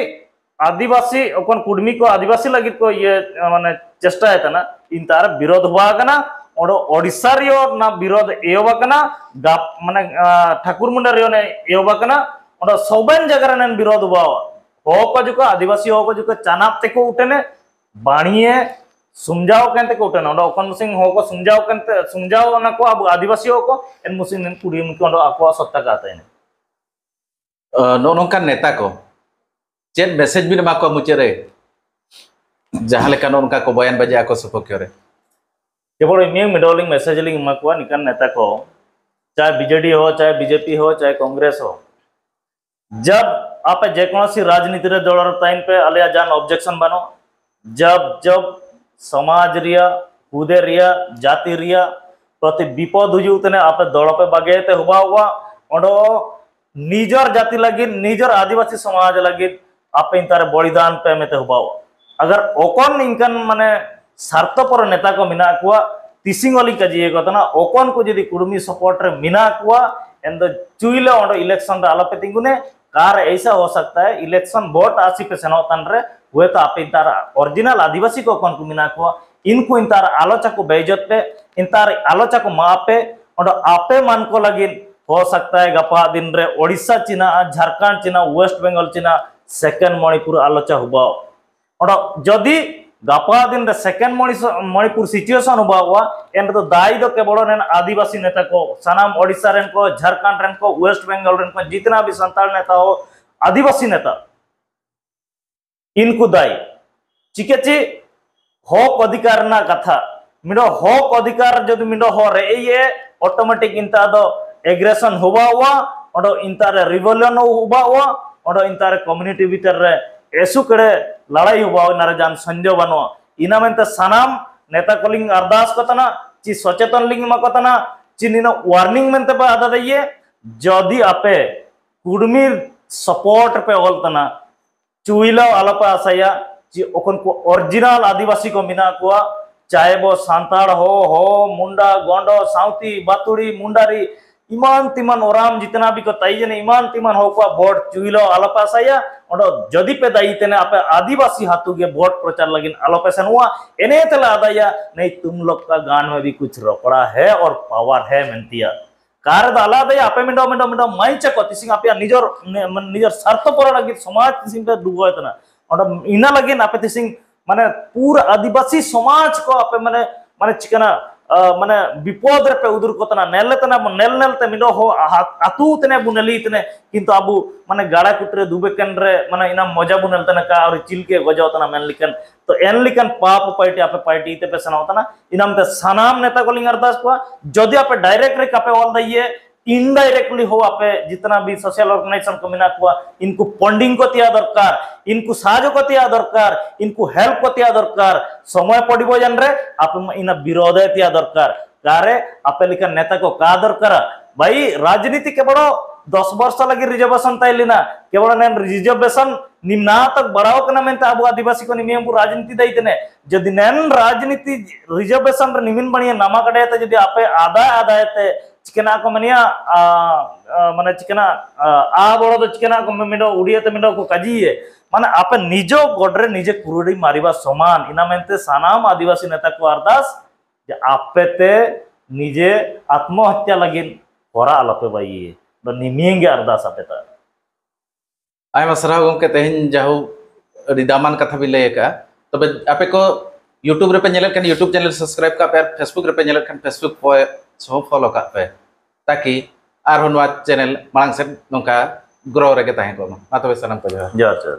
ᱟᱹᱫᱤᱵᱟᱹᱥᱤ ᱚᱠᱚᱱ ᱠᱩᱲᱢᱤ ᱠᱚ ᱟᱹᱫᱤᱵᱟᱹᱥᱤ ᱞᱟᱹᱜᱤᱫ ᱠᱚ ᱤᱭᱟᱹ ᱢᱟᱱᱮ ᱪᱮᱥᱴᱟᱭ ᱠᱟᱱᱟ, ᱤᱱᱛᱟᱨ ᱵᱤᱨᱳᱫᱷ ᱦᱩᱭ ᱠᱟᱱᱟ᱾ ᱚᱸᱰᱮ ᱳᱰᱤᱥᱟ ᱨᱮᱭᱚ ᱚᱱᱟ ᱵᱤᱨᱳᱫᱷ ᱮᱦᱚᱵ ᱟᱠᱟᱱᱟ᱾ ᱜᱟᱯ ᱢᱟᱱᱮ ᱟᱸ, ᱴᱷᱟᱠᱩᱨ ᱢᱩᱱᱰᱟ ᱨᱮᱭᱚ ᱚᱱᱮ ᱮᱦᱚᱵ ᱟᱠᱟᱱᱟ᱾ ᱚᱸᱰᱮ ᱥᱚᱵᱮᱱ ᱡᱟᱭᱜᱟ ᱨᱮᱱ ᱵᱤᱨᱳᱫᱷ ᱦᱩᱭ ᱦᱚ ᱠᱚ ᱡᱩᱠᱚ ᱟᱹᱫᱤᱵᱟᱹᱥᱤ ᱦᱚ ᱠᱚ ᱡᱩᱠᱚ ᱪᱟᱱᱟᱯ ᱛᱮᱠᱚ ᱩᱴᱮᱱᱮ ᱵᱟᱹᱲᱤᱭᱮ ᱥᱩᱢᱡᱟᱣ ᱠᱟᱱ ᱛᱮᱠᱚ ᱩᱴᱮᱱᱟ᱾ ᱚᱸᱰᱮ ᱚᱠᱚᱱ ᱢᱩᱥᱤᱝ ᱦᱚ ᱠᱚ ᱥᱩᱢᱡᱟᱣ ᱠᱟᱱ ᱛᱮ ᱥᱩᱢᱡᱟᱣ ᱚᱱᱟ ᱠᱚ ᱟᱵᱚ ᱟᱹᱫᱤᱵᱟᱹᱥᱤ ᱦᱚ ᱠᱚ ᱮᱱ ᱢᱩᱥᱤᱝ ᱠᱩᱲᱤ ᱢᱩᱠᱤ ᱚᱸᱰᱮ ᱟᱠᱚᱣᱟᱜ ᱥᱚᱛᱛᱟ ᱠᱟᱛᱮ ᱮᱱᱮ᱾ ᱱᱚᱜᱼᱚ ᱱᱚᱝᱠᱟᱱ ᱱᱮᱛᱟ ᱠᱚ ᱪᱮᱫ ᱢᱮᱥᱮᱡᱽ ᱵᱤᱱ ᱮᱢᱟ ᱠᱚᱣᱟ ᱢᱩᱪᱟᱹᱫ ᱨᱮ, ᱡᱟᱦᱟᱸ ᱞᱮᱠᱟ ᱱᱚᱜᱼᱚ ᱱᱚᱝᱠᱟ ᱠᱚ ᱵᱚᱭᱟᱱ ᱵᱟᱡᱮ ᱟᱠᱚ ᱥᱚᱯᱚᱠᱠᱷᱮ ᱨᱮ? ᱠᱮᱵᱚᱞ ᱢᱤᱫ ᱢᱤᱰᱚᱞᱤᱝ ᱢᱮᱥᱮᱡᱽ ᱞᱤᱧ ᱮᱢᱟ ᱠᱚᱣᱟ ᱱᱤᱠᱟᱱ ᱱᱮᱛᱟ ᱠᱚ, ᱪᱟᱦᱮ ᱵᱤᱡᱮᱰᱤ ᱦᱚ, ᱪᱟᱦᱮ ᱵᱤᱡᱮᱯᱤ ᱦᱚ, ᱪᱟᱦᱮ ᱠᱚᱝᱜᱨᱮᱥ ᱦᱚ, ᱡᱟᱵ ᱟᱯᱮ ᱡᱮᱠᱳᱱᱳᱥᱤ ᱨᱟᱡᱽᱱᱤᱛᱤ ᱨᱮ ᱡᱚᱲᱟᱣ ᱛᱟᱦᱮᱱ ᱯᱮ, ᱟᱞᱮᱭᱟᱜ ᱡᱟᱦᱟᱱ ᱚᱵᱡᱮᱠᱥᱚᱱ ᱵᱟᱹᱱᱩᱜ᱾ ᱡᱟᱵ ᱡᱟᱵ ᱥᱚᱢᱟᱡᱽ ᱨᱮᱭᱟᱜ, ᱦᱩᱫᱮ ᱨᱮᱭᱟᱜ, ᱡᱟᱹᱛᱤ ᱨᱮᱭᱟᱜ ᱯᱨᱚᱛᱤ ᱵᱤᱯᱚᱫ ᱦᱤᱡᱩᱜ ᱛᱮᱱᱮ ᱟᱯᱮ ᱫᱚᱲᱚ ᱯᱮ ᱵᱟᱜᱮ ᱛᱮ ᱦᱚᱵᱟᱣᱟ᱾ ᱚᱸᱰᱮ ᱱᱤᱡᱚᱨ ᱡᱟᱹᱛᱤ ᱞᱟᱹᱜᱤᱫ, ᱱᱤᱡᱚᱨ ᱟᱹᱫᱤᱵᱟᱹᱥᱤ ᱥᱚᱢᱟᱡᱽ ᱞᱟᱹᱜᱤᱫ ᱟᱯᱮ ᱤᱱᱛᱟᱨᱮ ᱵᱚᱞᱤᱫᱟᱱ ᱯᱮ ᱢᱮᱛᱮ ᱦᱚᱵᱟᱣᱟ᱾ ᱟᱜᱟᱨ ᱚᱠᱚᱱ ᱤᱱᱠᱟᱱ ᱢᱟᱱᱮ ᱥᱟᱨᱛᱚᱯᱚᱨ ᱱᱮᱛᱟ ᱠᱚ ᱢᱮᱱᱟᱜ ᱠᱚᱣᱟ, ᱛᱤᱥᱤᱝ ᱚᱞᱤ ᱠᱟᱡᱤᱭᱮ ᱠᱚ ᱛᱟᱦᱮᱱᱟ, ᱚᱠᱚᱱ ᱠᱚ ᱡᱩᱫᱤ ᱠᱩᱲᱢᱤ ᱥᱚᱯᱚᱨᱴ ᱨᱮ ᱢᱮᱱᱟᱜ ᱠᱚᱣᱟ, ᱮᱱᱫᱚ ᱪᱩᱭᱞᱮ ᱚᱸᱰᱮ ᱤᱞᱮᱠᱥᱚᱱ ᱨᱮ ᱟᱞᱚᱯᱮ ᱛᱤᱸᱜᱩᱱᱮ᱾ ᱠᱟᱨ ᱮᱭᱥᱟ ᱦᱚ ᱥᱟᱠᱛᱟ ᱦᱮ ᱤᱞᱮᱠᱥᱚᱱ ᱵᱷᱳᱴ ᱟᱥᱤ ᱯᱮ ᱥᱮᱱᱚᱜ ᱛᱟᱱ ᱨᱮ ᱦᱩᱭᱛᱚ ᱟᱯᱮ ᱤᱱᱛᱟᱨ ᱚᱨᱤᱡᱤᱱᱟᱞ ᱟᱹᱫᱤᱵᱟᱹᱥᱤ ᱠᱚ ᱚᱠᱚᱱ ᱠᱚ ᱢᱮᱱᱟᱜ ᱠᱚᱣᱟ, ᱤᱱᱠᱩ ᱤᱱᱛᱟᱨ ᱟᱞᱳᱪᱟ ᱠᱚ ᱵᱮᱭᱡᱚᱛ ᱯᱮ, ᱤᱱᱛᱟᱨ ᱟᱞᱳᱪᱟ ᱠᱚ ᱢᱟ ᱯᱮ᱾ ᱚᱸᱰᱮ ᱟᱯᱮ ᱢᱟᱱ ᱠᱚ ᱞᱟᱹᱜᱤᱫ ᱦᱚ ᱥᱟᱠᱛᱟ ᱦᱮ ᱜᱟᱯᱟ ᱫᱤᱱ ᱨᱮ ᱳᱰᱤᱥᱟ ᱪᱤᱱᱟ, ᱡᱷᱟᱨᱠᱷᱚᱸᱰ ᱪᱤᱱᱟ, ᱣᱮᱥᱴ ᱵᱮᱝᱜᱚᱞ ᱪᱤᱱᱟ, ᱥᱮᱠᱮᱱᱰ ᱢᱚᱬᱤᱯᱩᱨ ᱟᱞᱳᱪᱟ ᱦᱩᱵᱟᱣ᱾ ᱚᱸᱰᱮ ᱡᱚᱫᱤ ᱜᱟᱯᱟ ᱫᱤᱱ ᱨᱮ ᱥᱮᱠᱮᱱᱰ ᱢᱚᱬᱤ-, ᱢᱚᱬᱤᱯᱩᱨ ᱥᱤᱪᱩᱭᱮᱥᱚᱱ ᱦᱩᱵᱟᱣᱟ, ᱮᱱ ᱨᱮᱫᱚ ᱫᱟᱭᱤ ᱫᱚ ᱠᱮᱵᱚᱞ ᱨᱮᱱ ᱟᱹᱫᱤᱵᱟᱹᱥᱤ ᱱᱮᱛᱟ ᱠᱚ, ᱥᱟᱱᱟᱢ ᱳᱰᱤᱥᱟ ᱨᱮᱱ ᱠᱚ, ᱡᱷᱟᱨᱠᱷᱚᱸᱰ ᱨᱮᱱ ᱠᱚ, ᱣᱮᱥᱴ ᱵᱮᱝᱜᱚᱞ ᱨᱮᱱ ᱠᱚ, ᱡᱤᱛᱱᱟ ᱵᱷᱤ ᱥᱟᱱᱛᱟᱲ ᱱᱮᱛᱟ ᱦᱚ ᱟᱹᱫᱤᱵᱟᱹᱥᱤ ᱱᱮᱛᱟ, ᱤᱱᱠᱩ ᱫᱟᱭᱤ᱾ ᱪᱤᱠᱟᱹ ᱪᱮ ᱦᱚᱠ ᱚᱫᱷᱤᱠᱟᱨ ᱨᱮᱱᱟᱜ ᱠᱟᱛᱷᱟ, ᱢᱤᱫᱚ ᱦᱚᱠ ᱚᱫᱷᱤᱠᱟᱨ ᱡᱩᱫᱤ ᱢᱤᱫᱚ ᱦᱚ ᱨᱮ ᱮᱭᱮ, automatic ᱤᱱᱛᱟ ᱫᱚ aggression ᱦᱚᱵᱟᱣᱟ, ᱚᱸᱰᱮ ᱤᱱᱛᱟ ᱨᱮ rebellion ᱦᱚᱵᱟᱣᱟ, ᱚᱸᱰᱮ ᱤᱱᱛᱟ ᱨᱮ community ᱵᱷᱤᱛᱟᱹᱨ ᱨᱮ ᱮᱥᱩ ᱠᱮᱲᱮ ᱞᱟᱲᱟᱭ ᱦᱚᱵᱟᱣᱟ, ᱚᱱᱟ ᱨᱮ ᱡᱟᱦᱟᱱ ᱥᱚᱱᱫᱮᱦᱚ ᱵᱟᱹᱱᱩᱜᱼᱟ᱾ ᱤᱱᱟ ᱢᱮᱱᱛᱮ ᱥᱟᱱᱟᱢ ᱱᱮᱛᱟ ᱠᱚᱞᱤᱧ ᱟᱨᱫᱟᱥ ᱠᱚ ᱛᱟᱦᱮᱱᱟ, ᱪᱮ ᱥᱚᱪᱮᱛᱚᱱ ᱞᱤᱧ ᱮᱢᱟ ᱠᱚ ᱛᱟᱦᱮᱱᱟ, ᱪᱮ ᱱᱤᱱᱟᱹᱜ warning ᱢᱮᱱᱛᱮ ᱵᱟ ᱟᱫᱟ ᱫᱟᱭᱮ, ᱡᱚᱫᱤ ᱟᱯᱮ ᱠᱩᱲᱢᱤ support ᱯᱮ ᱚᱞ ᱛᱟᱦᱮᱱᱟ, ᱪᱩᱭᱞᱟᱹ ᱟᱞᱚᱯᱮ ᱟᱥᱟᱭᱟ᱾ ᱡᱮ ᱚᱠᱚᱱ ᱠᱚ original ᱟᱹᱫᱤᱵᱟᱹᱥᱤ ᱠᱚ ᱢᱮᱱᱟᱜ ᱠᱚᱣᱟ, ᱪᱟᱦᱮ ᱵᱚ ᱥᱟᱱᱛᱟᱲ ᱦᱚ, ᱦᱚ, ᱢᱩᱱᱰᱟ, ᱜᱚᱸᱰᱚ, ᱥᱟᱶᱛᱤ, ᱵᱟᱛᱩᱲᱤ, ᱢᱩᱱᱰᱟᱨᱤ, ᱤᱢᱟᱱ ᱛᱤᱢᱟᱱ ᱚᱨᱟᱢ ᱡᱤᱛᱱᱟ ᱵᱤ ᱠᱚ ᱛᱟᱭ ᱡᱟᱱᱮ ᱤᱢᱟᱱ ᱛᱤᱢᱟᱱ ᱦᱚ ᱠᱚᱣᱟ vote ᱪᱩᱭᱞᱟᱹ ᱟᱞᱚᱯᱮ ᱟᱥᱟᱭᱟ᱾ ᱚᱸᱰᱮ ᱡᱚᱫᱤ ᱯᱮ ᱫᱟᱭᱤ ᱛᱮᱱᱮ ᱟᱯᱮ ᱟᱹᱫᱤᱵᱟᱹᱥᱤ ᱦᱟᱹᱛᱩ ᱜᱮ vote ᱯᱨᱚᱪᱟᱨ ᱞᱟᱹᱜᱤᱫ ᱟᱞᱚᱯᱮ ᱥᱮᱱᱚᱜᱼᱟ᱾ ᱮᱱᱮ ᱛᱮᱞᱮ ᱟᱫᱟᱭᱟ, ᱱᱮᱭ ᱛᱩᱢ ᱞᱚᱜ ᱠᱟ ᱜᱟᱱ ᱢᱮ ᱵᱤ ᱠᱩᱪ ᱨᱚᱯᱚᱲᱟ ᱦᱮ ᱚᱨ power ᱦᱮ ᱢᱮᱱᱛᱤᱭᱟ᱾ ᱠᱟᱨ ᱫᱚ ᱟᱞᱟ ᱫᱟᱭᱟ ᱟᱯᱮ ᱢᱮᱱᱫᱚ, ᱢᱮᱱᱫᱚ, ᱢᱮᱱᱫᱚ ᱢᱟᱹᱭ ᱪᱟᱠᱚ ᱛᱤᱥᱤᱝ ᱟᱯᱮᱭᱟᱜ ᱱᱤᱡᱚᱨ, ᱱᱤᱡᱚᱨ ᱥᱟᱨᱛᱷᱚ ᱯᱚᱨᱟ ᱞᱟᱹᱜᱤᱫ ᱥᱚᱢᱟᱡᱽ ᱛᱤᱥᱤᱝ ᱯᱮ ᱰᱩᱵᱟᱹᱣ ᱛᱟᱦᱮᱱᱟ᱾ ᱚᱸᱰᱮ ᱤᱱᱟ ᱞᱟᱹᱜᱤᱫ ᱟᱯᱮ ᱛᱤᱥᱤᱝ ᱢᱟᱱᱮ ᱯᱩᱨᱟᱹ ᱟᱹᱫᱤᱵᱟᱹᱥᱤ ᱥᱚᱢᱟᱡᱽ ᱠᱚ ᱟᱯᱮ ᱢᱟᱱᱮ, ᱢᱟᱱᱮ ᱪᱤᱠᱟᱹᱱᱟ, ᱟ, ᱢᱟᱱᱮ ᱵᱤᱯᱚᱫ ᱨᱮᱯᱮ ᱩᱫᱩᱨ ᱠᱚ ᱛᱟᱦᱮᱱᱟ᱾ ᱱᱮᱞ ᱞᱮ ᱛᱟᱦᱮᱱᱟ, ᱱᱮᱞ ᱱᱮᱞ ᱛᱮ ᱢᱤᱫᱚ ᱦᱚ ᱟᱦᱟ-, ᱟᱹᱛᱩ ᱛᱮᱱᱮ ᱵᱩ ᱱᱮᱞᱤ ᱛᱮᱱᱮ, ᱠᱤᱱᱛᱩ ᱟᱵᱚ ᱢᱟᱱᱮ ᱜᱟᱲᱟ ᱠᱩᱴᱨᱮ ᱫᱩᱵᱮ ᱠᱮᱱ ᱨᱮ ᱢᱟᱱᱮ ᱤᱱᱟ ᱢᱚᱡᱟ ᱵᱩ ᱱᱮᱞ ᱛᱟᱦᱮᱱᱟ ᱠᱟ ᱟᱨ ᱪᱤᱞᱠᱮ ᱜᱚᱡᱚ ᱛᱟᱦᱮᱱᱟ ᱢᱮᱱ ᱞᱮᱠᱟᱱ᱾ ᱛᱚ ᱮᱱ ᱞᱮᱠᱟᱱ ᱯᱟᱯ ᱯᱟᱨᱴᱤ ᱟᱯᱮ ᱯᱟᱨᱴᱤ ᱛᱮᱯᱮ ᱥᱮᱱᱚᱜ ᱛᱟᱦᱮᱱᱟ᱾ ᱤᱱᱟᱢ ᱛᱮ ᱥᱟᱱᱟᱢ ᱱᱮᱛᱟ ᱠᱚᱞᱤᱧ ᱟᱨᱫᱟᱥ ᱠᱚᱣᱟ, ᱡᱚᱫᱤ ᱟᱯᱮ direct ᱨᱮ ᱠᱟᱯᱮ ᱚᱞ ᱫᱟᱭᱮ, indirectly ᱦᱚ ᱟᱯᱮ ᱡᱤᱛᱱᱟ ᱵᱤ social organization ᱠᱚ ᱢᱮᱱᱟᱜ ᱠᱚᱣᱟ, ᱤᱱᱠᱩ funding ᱠᱚ ᱛᱮᱭᱟᱨ ᱫᱚᱨᱠᱟᱨ, ᱤᱱᱠᱩ ᱥᱟᱦᱟᱡᱽᱡᱚ ᱠᱚ ᱛᱮᱭᱟᱨ ᱫᱚᱨᱠᱟᱨ, ᱤᱱᱠᱩ help ᱠᱚ ᱛᱮᱭᱟᱨ ᱫᱚᱨᱠᱟᱨ᱾ ᱥᱚᱢᱚᱭ ᱯᱚᱰᱤᱵᱚ ᱡᱟᱱ ᱨᱮ ᱟᱯᱮ ᱢᱟ ᱤᱱᱟ ᱵᱤᱨᱳᱫᱷ ᱛᱮᱭᱟᱨ ᱫᱚᱨᱠᱟᱨ᱾ ᱠᱟᱨᱮ ᱟᱯᱮ ᱞᱮᱠᱟ ᱱᱮᱛᱟ ᱠᱚ ᱠᱟ ᱫᱚᱨᱠᱟᱨᱟ? ᱵᱷᱟᱭ, ᱨᱟᱡᱽᱱᱤᱛᱤ ᱠᱮᱵᱚᱲ ᱫᱚᱥ ᱵᱚᱨᱥᱚ ᱞᱟᱹᱜᱤᱫ reservation ᱛᱟᱦᱮᱸ ᱞᱮᱱᱟ, ᱠᱮᱵᱚᱲ ᱱᱮᱱ reservation ᱱᱤᱢᱱᱟ ᱛᱚᱠ ᱵᱟᱲᱟᱣ ᱠᱟᱱᱟ ᱢᱮᱱᱛᱮ ᱟᱵᱚ ᱟᱹᱫᱤᱵᱟᱹᱥᱤ ᱠᱚ ᱱᱤᱢᱤᱭᱟᱢ ᱵᱚ ᱨᱟᱡᱽᱱᱤᱛᱤ ᱫᱟᱭ ᱛᱮᱱᱮ᱾ ᱡᱩᱫᱤ ᱱᱮᱱ ᱨᱟᱡᱽᱱᱤᱛᱤ reservation ᱨᱮ ᱱᱤᱢᱤᱱ ᱵᱟᱹᱱᱤᱭᱟ ᱱᱟᱢᱟ ᱠᱟᱰᱟᱭ ᱛᱮ ᱡᱩᱫᱤ ᱟᱯᱮ ᱟᱫᱟᱭ ᱟᱫᱟᱭ ᱛᱮ ᱪᱤᱠᱟᱹᱱᱟ ᱠᱚ ᱢᱮᱱᱮᱭᱟ, ᱟ, ᱟ, ᱢᱟᱱᱮ ᱪᱤᱠᱟᱹᱱᱟ, ᱟ, ᱟ ᱵᱚᱲᱚ ᱫᱚ ᱪᱤᱠᱟᱹᱱᱟ ᱠᱚ ᱢᱮᱱᱫᱚ ᱩᱲᱤᱭᱟ ᱛᱮ ᱢᱮᱱᱫᱚ ᱠᱚ ᱠᱟᱡᱤᱭᱮ᱾ ᱢᱟᱱᱮ ᱟᱯᱮ ᱱᱤᱡᱚ ᱜᱚᱰ ᱨᱮ ᱱᱤᱡᱮ ᱠᱩᱨᱩᱲᱤ ᱢᱟᱨᱤᱵᱟ ᱥᱚᱢᱟᱱ᱾ ᱤᱱᱟ ᱢᱮᱱᱛᱮ ᱥᱟᱱᱟᱢ ᱟᱹᱫᱤᱵᱟᱹᱥᱤ ᱱᱮᱛᱟ ᱠᱚ ᱟᱨᱫᱟᱥ ᱡᱮ ᱟᱯᱮ ᱛᱮ ᱱᱤᱡᱮ ᱟᱛᱢᱚᱦᱚᱛᱭᱟ ᱞᱟᱹᱜᱤᱫ ᱦᱚᱨᱟ ᱟᱞᱚᱯᱮ ᱵᱟᱭᱤᱭᱮ᱾ ᱫᱚ ᱱᱤᱢᱤᱭᱮ ᱜᱮ ᱟᱨᱫᱟᱥ ᱟᱯᱮ ᱛᱟ᱾ ᱟᱭᱢᱟ ᱥᱟᱨᱦᱟᱣ ᱜᱚᱢᱠᱮ, ᱛᱮᱦᱮᱧ ᱡᱟᱦᱳ ᱟᱹᱰᱤ ᱫᱟᱢᱟᱱ ᱠᱟᱛᱷᱟ ᱵᱤᱱ ᱞᱟᱹᱭ ᱟᱠᱟᱫᱼᱟ᱾ ᱛᱚᱵᱮ ᱟᱯᱮ ᱠᱚ YouTube ᱨᱮᱯᱮ ᱧᱮᱞᱮᱫ ᱠᱷᱟᱱ YouTube channel subscribe ᱠᱟᱜ ᱯᱮ, ᱟᱨ Facebook ᱨᱮᱯᱮ ᱧᱮᱞᱮᱫ ᱠᱷᱟᱱ Facebook ᱯᱮ ᱥᱚᱦᱚ follow ᱠᱟᱜ ᱯᱮ, ᱛᱟᱠᱤ ᱟᱨᱦᱚᱸ ᱱᱚᱣᱟ channel ᱢᱟᱲᱟᱝ ᱥᱮᱫ ᱱᱚᱝᱠᱟ grow ᱨᱮᱜᱮ ᱛᱟᱦᱮᱸ ᱠᱚᱜ ᱢᱟ᱾ ᱢᱟ ᱛᱚᱵᱮ ᱥᱟᱱᱟᱢ ᱠᱚ ᱡᱚᱦᱟᱨ᱾ ᱡᱚᱦᱟᱨ, ᱡᱚᱦᱟᱨ᱾